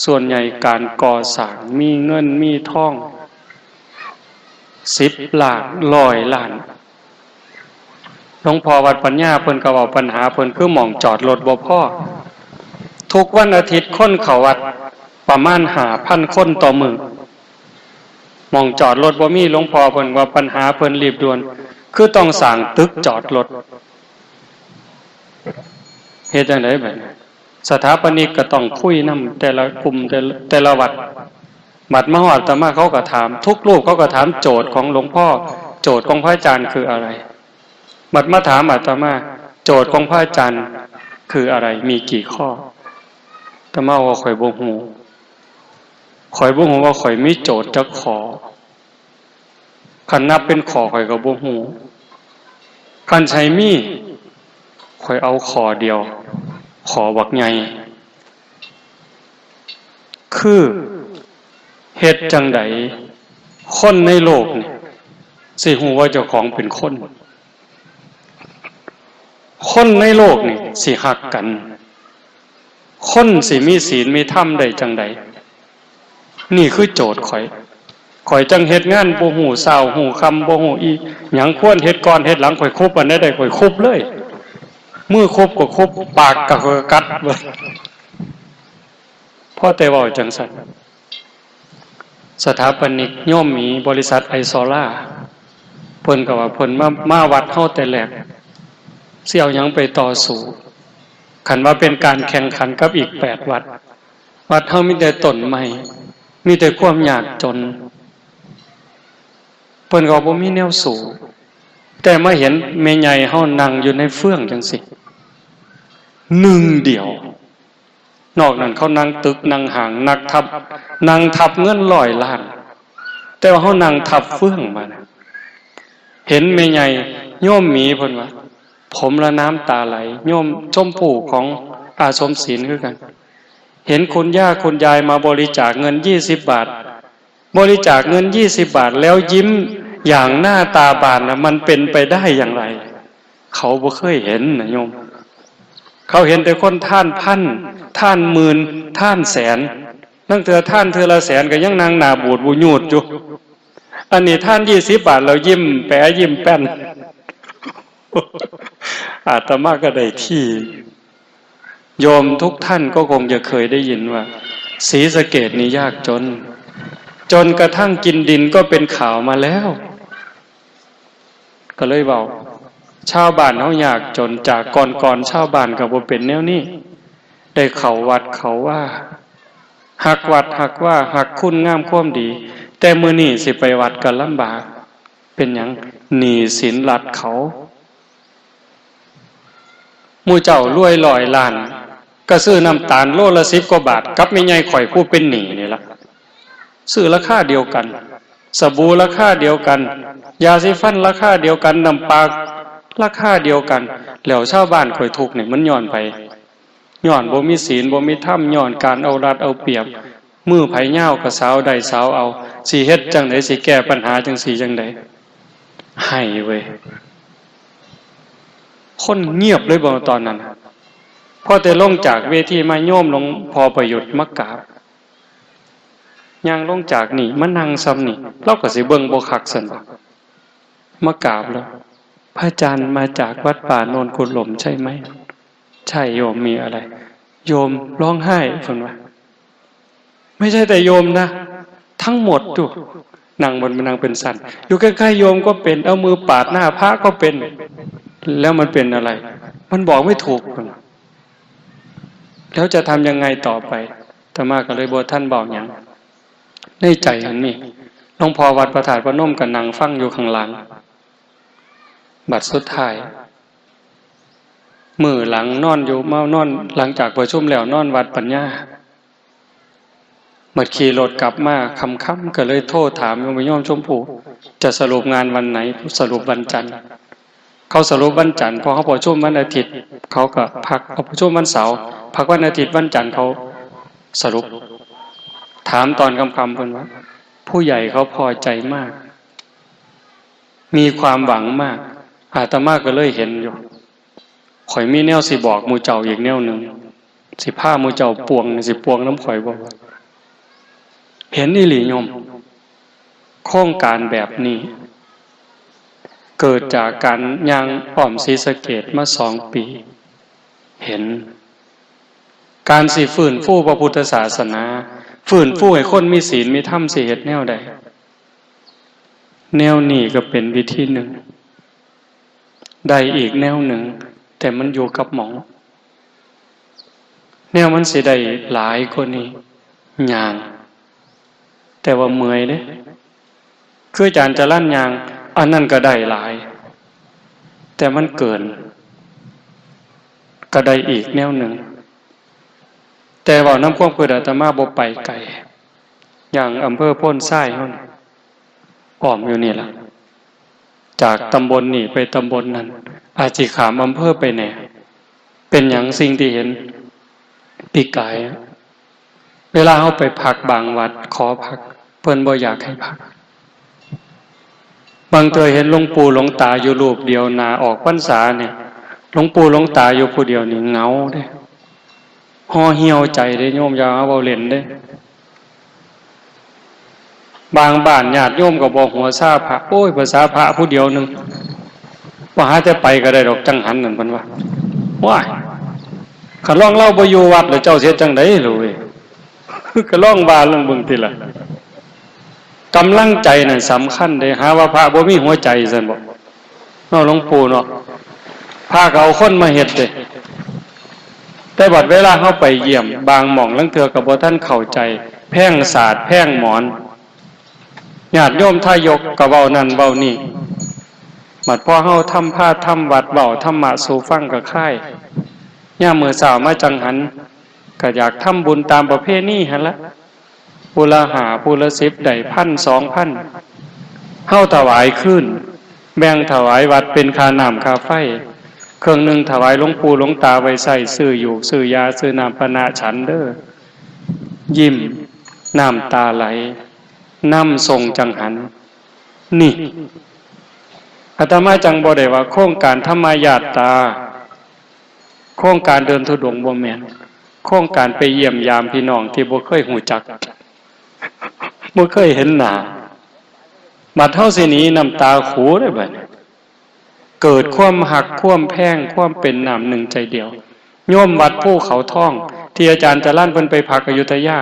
ส่วนใหญ่การก่อสร้างมีเงินมีทอง สิบล้าน ร้อยล้าน หลวงพ่อวัดปัญญาเพิ่นก็เว้าปัญหาเพิ่น คือหม่องจอดรถบ่พอ ทุกวันอาทิตย์คนเข้าวัดประมาณห้าพันคนต่อมื้อ หม่องจอดรถบ่มี หลวงพ่อเพิ่นว่าปัญหาเพิ่นรีบด่วน คือต้องสร้างตึกจอดรถ เฮ็ดจั่งใดบัดนี้ สถาปนิกก็ต้องคุยนำแต่ละกลุ่ม แต่ละ แต่ละวัด บัดมาฮอดอาตมาเขาก็ถาม ทุกรูปเขาก็ถามโจทย์ของหลวงพ่อ โจทย์ของพระอาจารย์คืออะไร บัดมาถามอาตมา โจทย์ของพระอาจารย์คืออะไร มีกี่ข้อ อาตมาว่าข้อยบ่ฮู้ ข้อยบ่ฮู้ว่าข้อยมีโจทย์จักข้อ คันนับเป็นข้อข้อยก็บ่ฮู้ คันสิให้มี ข้อยเอาข้อเดียว ข้อบักใหญ่ คือ เฮ็ดจั่งใดคนในโลกนี่สิฮู้ว่าเจ้าของเป็นคน คนในโลกนี่สิฮักกัน คนสิมีศีลมีธรรมได้จั่งใด นี่คือโจทย์ข้อย ข้อยจั่งเฮ็ดงานบ่ฮู้เช้าฮู้ค่ำ บ่ฮู้อีหยัง ควรเฮ็ดก่อนเฮ็ดหลัง ข้อยคุบอันใดได้ ข้อยคุบเลย มือคุบก็คุบ ปากก็กัดเว้ย พอแต่เว้าจั่งซั้น สถาปนิกโยมหมีบริษัทไอซอล่า เพิ่นก็ว่าเพิ่นมา มาวัดเฮาแต่แรก สิเอาหยังไปต่อสู้ คันว่าเป็นการแข่งขันกับอีกแปดวัด วัดเฮามีแต่ต้นไม้ มีแต่ความยากจน เพิ่นก็บ่มีแนวสู้ แต่มาเห็นแม่ใหญ่เฮานั่งอยู่ในเฟืองจังซี้ หนึ่งเดียว นอกนั้นเขานั่งตึกนั่งห้าง นักทับ นั่งทับเงินร้อยล้าน แต่ว่าเฮานั่งทับเฟืองมานะ เห็นแม่ใหญ่โยมหมีเพิ่นว่า ผมละน้ำตาไหล โยมชมผู้ของอาสมศิลป์คือกัน เห็นคุณย่าคุณยายมาบริจาคเงินยี่สิบบาท บริจาคเงินยี่สิบบาทแล้วยิ้มอย่างหน้าตาบานนะ มันเป็นไปได้อย่างไร เขาบ่เคยเห็นนะโยม เขาเห็นแต่คนทานพัน ทานหมื่น ทานแสน ลางเทื่อทานเทื่อละแสนก็ยังนั่งหน้าบูดบูยูดอยู่ อันนี้ทานยี่สิบบาทแล้วยิ้มแป๋ยิ้มแป้น อาตมาก็ได้ที่ โยมทุกท่านก็คงจะเคยได้ยินว่า ศรีสะเกษนี่ยากจน จนกระทั่งกินดินก็เป็นข่าวมาแล้ว ก็เลยเว้า ชาวบ้านเฮายากจน จากก่อนๆ ชาวบ้านก็บ่เป็นแนวนี้ ได้เข้าวัดเข้าวา ฮักวัดฮักวา ฮักคุณงามความดี แต่มื้อนี้สิไปวัดก็ลำบาก เป็นหยัง หนี้สินรัฐเขา หมู่เจ้ารวยร้อยล้าน ก็ซื้อน้ำตาลโลละสิบกว่าบาท กับแม่ใหญ่ข่อยผู้เป็นหนี้นี่ล่ะ ซื้อราคาเดียวกัน สบู่ราคาเดียวกัน ยาสีฟันราคาเดียวกัน น้ำปลาราคาเดียวกัน แล้วชาวบ้านข่อยทุกข์นี่มันย้อนไผ ย้อนบ่มีศีล บ่มีธรรม ย้อนการเอารัดเอาเปรียบ มือไผยาวก็สาวได้สาวเอา สิเฮ็ดจั่งใด สิแก้ปัญหาจั่งซี้จั่งใด ไห้เว้ย คนเงียบเลยบ่ตอนนั้น พอแต่ลงจากเวทีมา โยมหลวงพ่อประยุทธ์มากราบ ย่างลงจากนี่มานั่งซ่ำนี่ ลาวก็สิเบิ่งบ่คักซั้นบ่ มากราบแล้ว พระอาจารย์มาจากวัดป่าโนนกุหลมใช่ไหม ใช่โยม มีอะไร โยมร้องไห้ เพิ่นว่า ไม่ใช่แต่โยมนะ ทั้งหมดอยู่ นั่งบน นั่งเป็นสัน อยู่ใกล้ๆโยมก็เป็น เอามือปาดหน้าพระก็เป็น แล้วมันเป็นอะไร มันบอกไม่ถูก เพิ่นว่า แล้วจะทำยังไงต่อไป อาตมาก็เลยบ่ทันเว้าหยัง ในใจหั้นนี่ หลวงพ่อวัดพระธาตุพนมก็นั่งฟังอยู่ข้างหลัง บัดสุดท้าย มื้อหลังนอนอยู่ มานอน หลังจากประชุมแล้วนอนวัดปัญญา บัดขี่รถกลับมาค่ำๆ ก็เลยโทรถามโยม โยมชมพู จะสรุปงานวันไหน สรุปวันจันทร์ เขาสรุปวันจันทร์ เพราะเขาประชุมวันอาทิตย์ เขาก็พัก เขาประชุมวันเสาร์ พักวันอาทิตย์ วันจันทร์เขาสรุป ถามตอนค่ำๆ เพิ่นว่า ผู้ใหญ่เขาพอใจมาก มีความหวังมาก อาตมาก็เลยเห็นอยู่ ข่อยมีแนวสิบอกหมู่เจ้าอีกแนวหนึ่ง สิพาหมู่เจ้าป่วง สิป่วงนำข่อยบ่ เห็นอีหลีโยม โครงการแบบนี้ เกิดจากการย่างอ้อมศรีสะเกษมาสองปี เห็น การสิฟื้นฟูพระพุทธศาสนา ฟื้นฟูให้คนมีศีลมีธรรม สิเฮ็ดแนวใด แนวนี้ก็เป็นวิธีหนึ่ง ได้อีกแนวหนึ่ง แต่มันอยู่กับหม่อง แนวมันสิได้หลายกว่านี้ ย่าง แต่ว่าเมื่อยเด้ คืออาจารย์จรัญย่าง อันนั้นก็ได้หลาย แต่มันเกิน ก็ได้อีกแนวหนึ่ง แต่เว้านำความคิดอาตมาบ่ไปไกล อย่างอำเภอโพนทรายเฮานี่ อ้อมอยู่นี่ล่ะ จากตำบลนี่ไปตำบลนั้น อาจสิข้ามอำเภอไปแหน่ เป็นหยังสิ่งที่เห็น ปีกายอะ เวลาเฮาไปพักบางวัด ขอพัก เพิ่นบ่อยากให้พัก บางเทื่อเห็นหลวงปู่หลวงตาอยู่รูปเดียว หน้าออกพรรษาเนี่ย หลวงปู่หลวงตาอยู่ผู้เดียวนี่เหงาเด้ ห่อเหี่ยวใจเด้โยม อย่าเอาเว้าเล่นเด้ บางบ้านญาติโยมก็บ่หัวซาพระ โอ้ย ภาษาพระผู้เดียวหนึ่ง ว่าหาแต่ไปก็ได้ดอก จั่งหันนั่น เพิ่นว่า ว้าย คันลองลาวบ่อยู่วัดแล้วเจ้าสิเฮ็ดจั่งใด๋ล่ะเว้ย ก็ลองว่าลองเบิ่งติล่ะ กำลังใจนั่นสำคัญเด้ หาว่าพระบ่มีหัวใจซั่นบ่ เนาะหลวงปู่เนาะ พระก็เอาคนมาเฮ็ดเด้ แต่บัดเวลาเฮาไปเยี่ยม บางหม่องลางเทื่อก็บ่ทันเข้าใจ แพงสาด แพงหมอน ญาติโยมทายกก็เว้านั่นเว้านี่ บัดพอเฮาทำพาทำวัด เว้าธรรมะสู่ฟังก็คลาย ยามมื้อเช้ามาจั่งหัน ก็อยากทำบุญตามประเพณีหั้นละ ผู้ละห้า ผู้ละสิบ ได้พัน สองพัน เฮาถวายคืน แบ่งถวายวัดเป็นค่าน้ำค่าไฟ เครื่องหนึ่งถวายหลวงปู่หลวงตาไว้ใช้ซื้อหยูกซื้อยาซื้อน้ำปานะฉันเด้อ ยิ้ม น้ำตาไหล นำส่งจั่งหัน นี่ อาตมาจั่งบ่ได้ว่าโครงการธรรมญาตรา โครงการเดินธุดงค์บ่แม่น โครงการไปเยี่ยมยามพี่น้องที่บ่เคยฮู้จัก บ่เคยเห็นหน้า บัดเฮาสิหนีน้ำตาขูเด้บัดนี้ เกิดความฮัก ความแพง ความเป็นน้ำหนึ่งใจเดียว โยมวัดภูเขาทอง ที่อาจารย์จรัญเพิ่นไปพักอยุธยา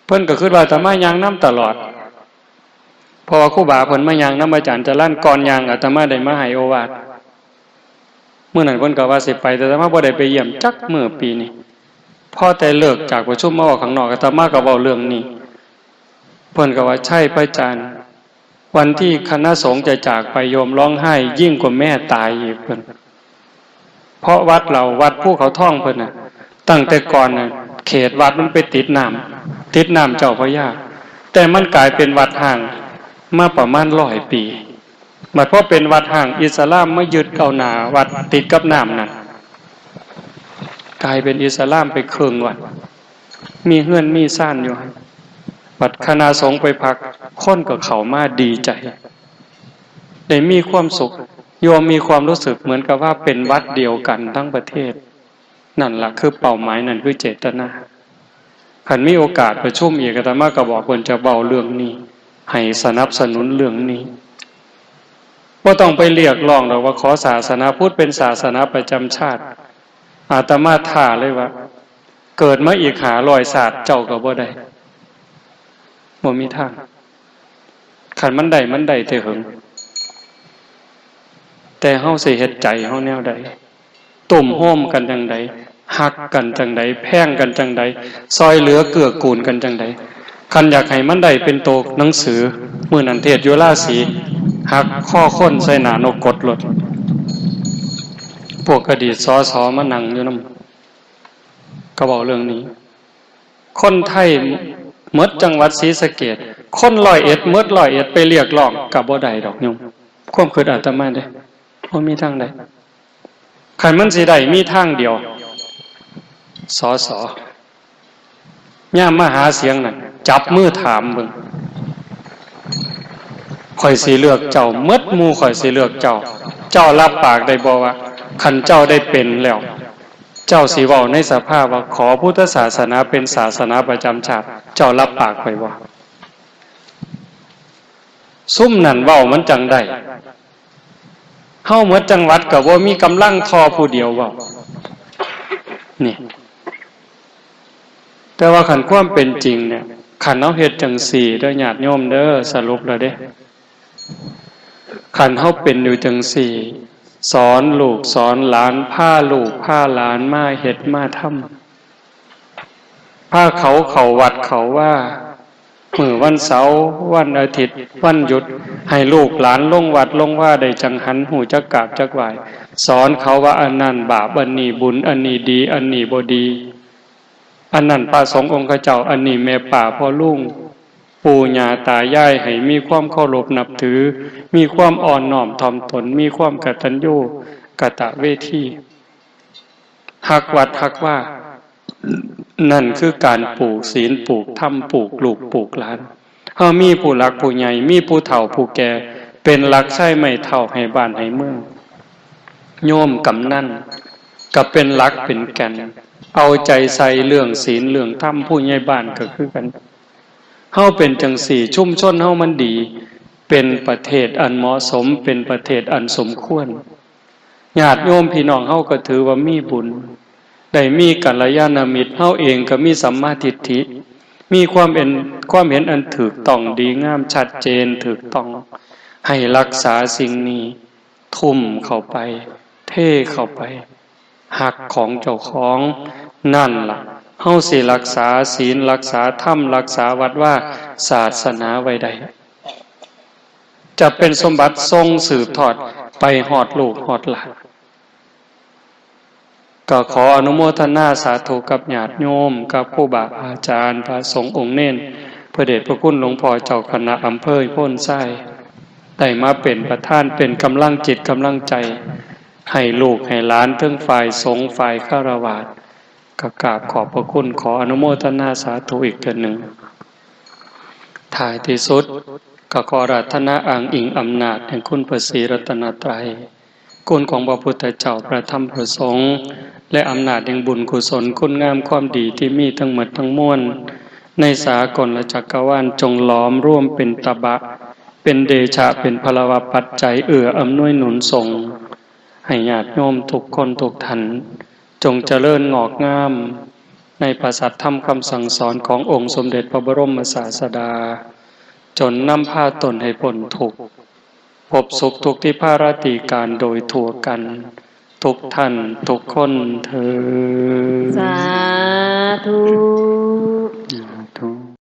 เพิ่นก็คิดว่าอาตมาย่างนำตลอด เพราะว่าครูบาเพิ่นมาย่างนำอาจารย์จรัญ ก่อนย่างอาตมาได้มาให้โอวาท มื้อนั้นเพิ่นก็ว่าสิไป แต่อาตมาบ่ได้ไปเยี่ยมจักมื้อปีนี้ พอแต่เลิกจากประชุมมาออกข้างนอก อาตมาก็เว้าเรื่องนี้ เพิ่นก็ว่า ใช่พระอาจารย์ วันที่คณะสงฆ์จะจากไปโยมร้องไห้ยิ่งกว่าแม่ตายอีกเพิ่น เพราะวัดเรา วัดภูเขาทองเพิ่นน่ะ ตั้งแต่ก่อนน่ะ เขตวัดมันไปติดน้ำ ติดน้ำเจ้าพระยา แต่มันกลายเป็นวัดฮ้างมาประมาณร้อยปี บัดพอเป็นวัดฮ้าง อิสลามมายึดเอาหน้าวัดติดกับน้ำนั่น กลายเป็นอิสลามไปครึ่งวัด มีเฮือนมีซานอยู่หั่น บัดคณะสงฆ์ไปพัก คนก็เข้ามาดีใจ ได้มีความสุข โยมมีความรู้สึกเหมือนกับว่าเป็นวัดเดียวกันทั้งประเทศ นั่นล่ะคือเป้าหมาย นั่นคือเจตนา คันมีโอกาสประชุมอีก อาตมาก็บอกเพิ่นจะเว้าเรื่องนี้ ให้สนับสนุนเรื่องนี้ บ่ต้องไปเรียกร้องดอกว่าขอศาสนาพุทธเป็นศาสนาประจำชาติ อาตมาท้าเลยว่า เกิดมาอีกห้าร้อยชาติเจ้าก็บ่ได้ บ่มีทาง คันมันได้ มันได้แต่เหิง แต่เฮาสิเฮ็ดใจเฮาแนวใด ตุ้มโฮมกันจั่งใด ฮักกันจั่งใด แพงกันจั่งใด ซอยเหลือเกื้อกูลกันจั่งใด คันอยากให้มันได้เป็นโตหนังสือ มื้อนั้นเทศน์อยู่ราศี หักคอคนใส่หน้านกกดโลด พวกอดีต สส มานั่งอยู่นำ ก็เว้าเรื่องนี้ คนไทยหมดจังหวัดศรีสะเกษ คนร้อยเอ็ดหมดร้อยเอ็ดไปเรียกร้องก็บ่ได้ดอกโยม ความคิดอาตมาเด้ บ่มีทางใด คันมันสิได้มีทางเดียว สส ยามมาหาเสียงนั่น จับมือถามเบิ่ง ข้อยสิเลือกเจ้า หมดหมู่ข้อยสิเลือกเจ้า เจ้ารับปากได้บ่ว่า คันเจ้าได้เป็นแล้ว เจ้าสิเว้าในสภาว่า ขอพุทธศาสนาเป็นศาสนาประจำชาติ เจ้ารับปากข้อยบ่ ซุมนั่นเว้ามันจั่งได้ เฮาหมดจังหวัดก็บ่มีกำลังทอผู้เดียวเว้า นี่ แต่ว่าคันความเป็นจริงเนี่ย คันเฮาเฮ็ดจั่งซี้เด้อญาติโยมเด้อ สรุปแล้วเด้ คันเฮาเป็นอยู่จั่งซี้ สอนลูกสอนหลาน พาลูกพาหลานมาเฮ็ดมาทำ พาเขาเข้าวัดเข้าวา มื้อวันเสาร์ วันอาทิตย์ วันหยุด ให้ลูกหลานลงวัดลงวาได้จั่งหัน ฮู้จักกราบจักไหว้ สอนเขาว่าอันนั้นบาป อันนี้บุญ อันนี้ดี อันนี้บ่ดี อันนั้นพระสงฆ์องค์เจ้า อันนี้แม่ป้าพ่อลุง ปู่ย่าตายาย ให้มีความเคารพนับถือ มีความอ่อนน้อมถ่อมตน มีความกตัญญูกตเวที ฮักวัดฮักวา นั่นคือการปลูกศีล ปลูกธรรม ปลูกลูก ปลูกหลาน เฮามีผู้หลักผู้ใหญ่ มีผู้เฒ่าผู้แก่ เป็นหลักชัยไม้เท้าให้บ้านให้เมือง โยมกำนันก็เป็นหลักเป็นแก่น เอาใจใส่เรื่องศีลเรื่องธรรม ผู้ใหญ่บ้านก็คือกัน เฮาเป็นจั่งซี้ ชุมชนเฮามันดี เป็นประเทศอันเหมาะสม เป็นประเทศอันสมควร ญาติโยมพี่น้องเฮาก็ถือว่ามีบุญ ได้มีกัลยาณมิตร เฮาเองก็มีสัมมาทิฏฐิ มีความเห็น ความเห็นอันถูกต้องดีงามชัดเจนถูกต้อง ให้รักษาสิ่งนี้ ทุ่มเข้าไป เทเข้าไป ฮักของเจ้าของ นั่นล่ะ เฮาสิรักษาศีล รักษาธรรม รักษาวัดวาศาสนาไว้ได้ จะเป็นสมบัติส่งสืบทอดไปฮอดลูกฮอดหลาน ก็ขออนุโมทนาสาธุกับญาติโยม กับครูบาอาจารย์ พระสงฆ์องค์เณร พระเดชพระคุณหลวงพ่อเจ้าคณะอำเภอโพนไซ ได้มาเป็นประธาน เป็นกำลังจิตกำลังใจ ให้ลูกให้หลานทั้งฝ่ายสงฆ์ฝ่ายฆราวาส ก็กราบขอบพระคุณ ขออนุโมทนาสาธุอีกเทื่อหนึ่ง ท้ายที่สุด ก็ขออาราธนาอ้างอิงอำนาจแห่งคุณพระศรีรัตนตรัย คุณของพระพุทธเจ้า พระธรรม พระสงฆ์ และอำนาจแห่งบุญกุศลคุณงามความดีที่มีทั้งหมดทั้งมวล ในสากลจักรวาลจงหลอมรวมเป็นตบะ เป็นเดชะ เป็นพลวปัจจัยเอื้ออำนวยหนุนส่ง ให้ญาติโยมทุกคนทุกท่าน จงเจริญงอกงาม ในพระสัทธรรมคำสั่งสอนขององค์สมเด็จพระบรมศาสดา จนนำพาตนให้พ้นทุกข์ พบสุขทุกข์ที่พาราตีการโดยทั่วกัน ทุกท่านทุกคนเทอญ สาธุ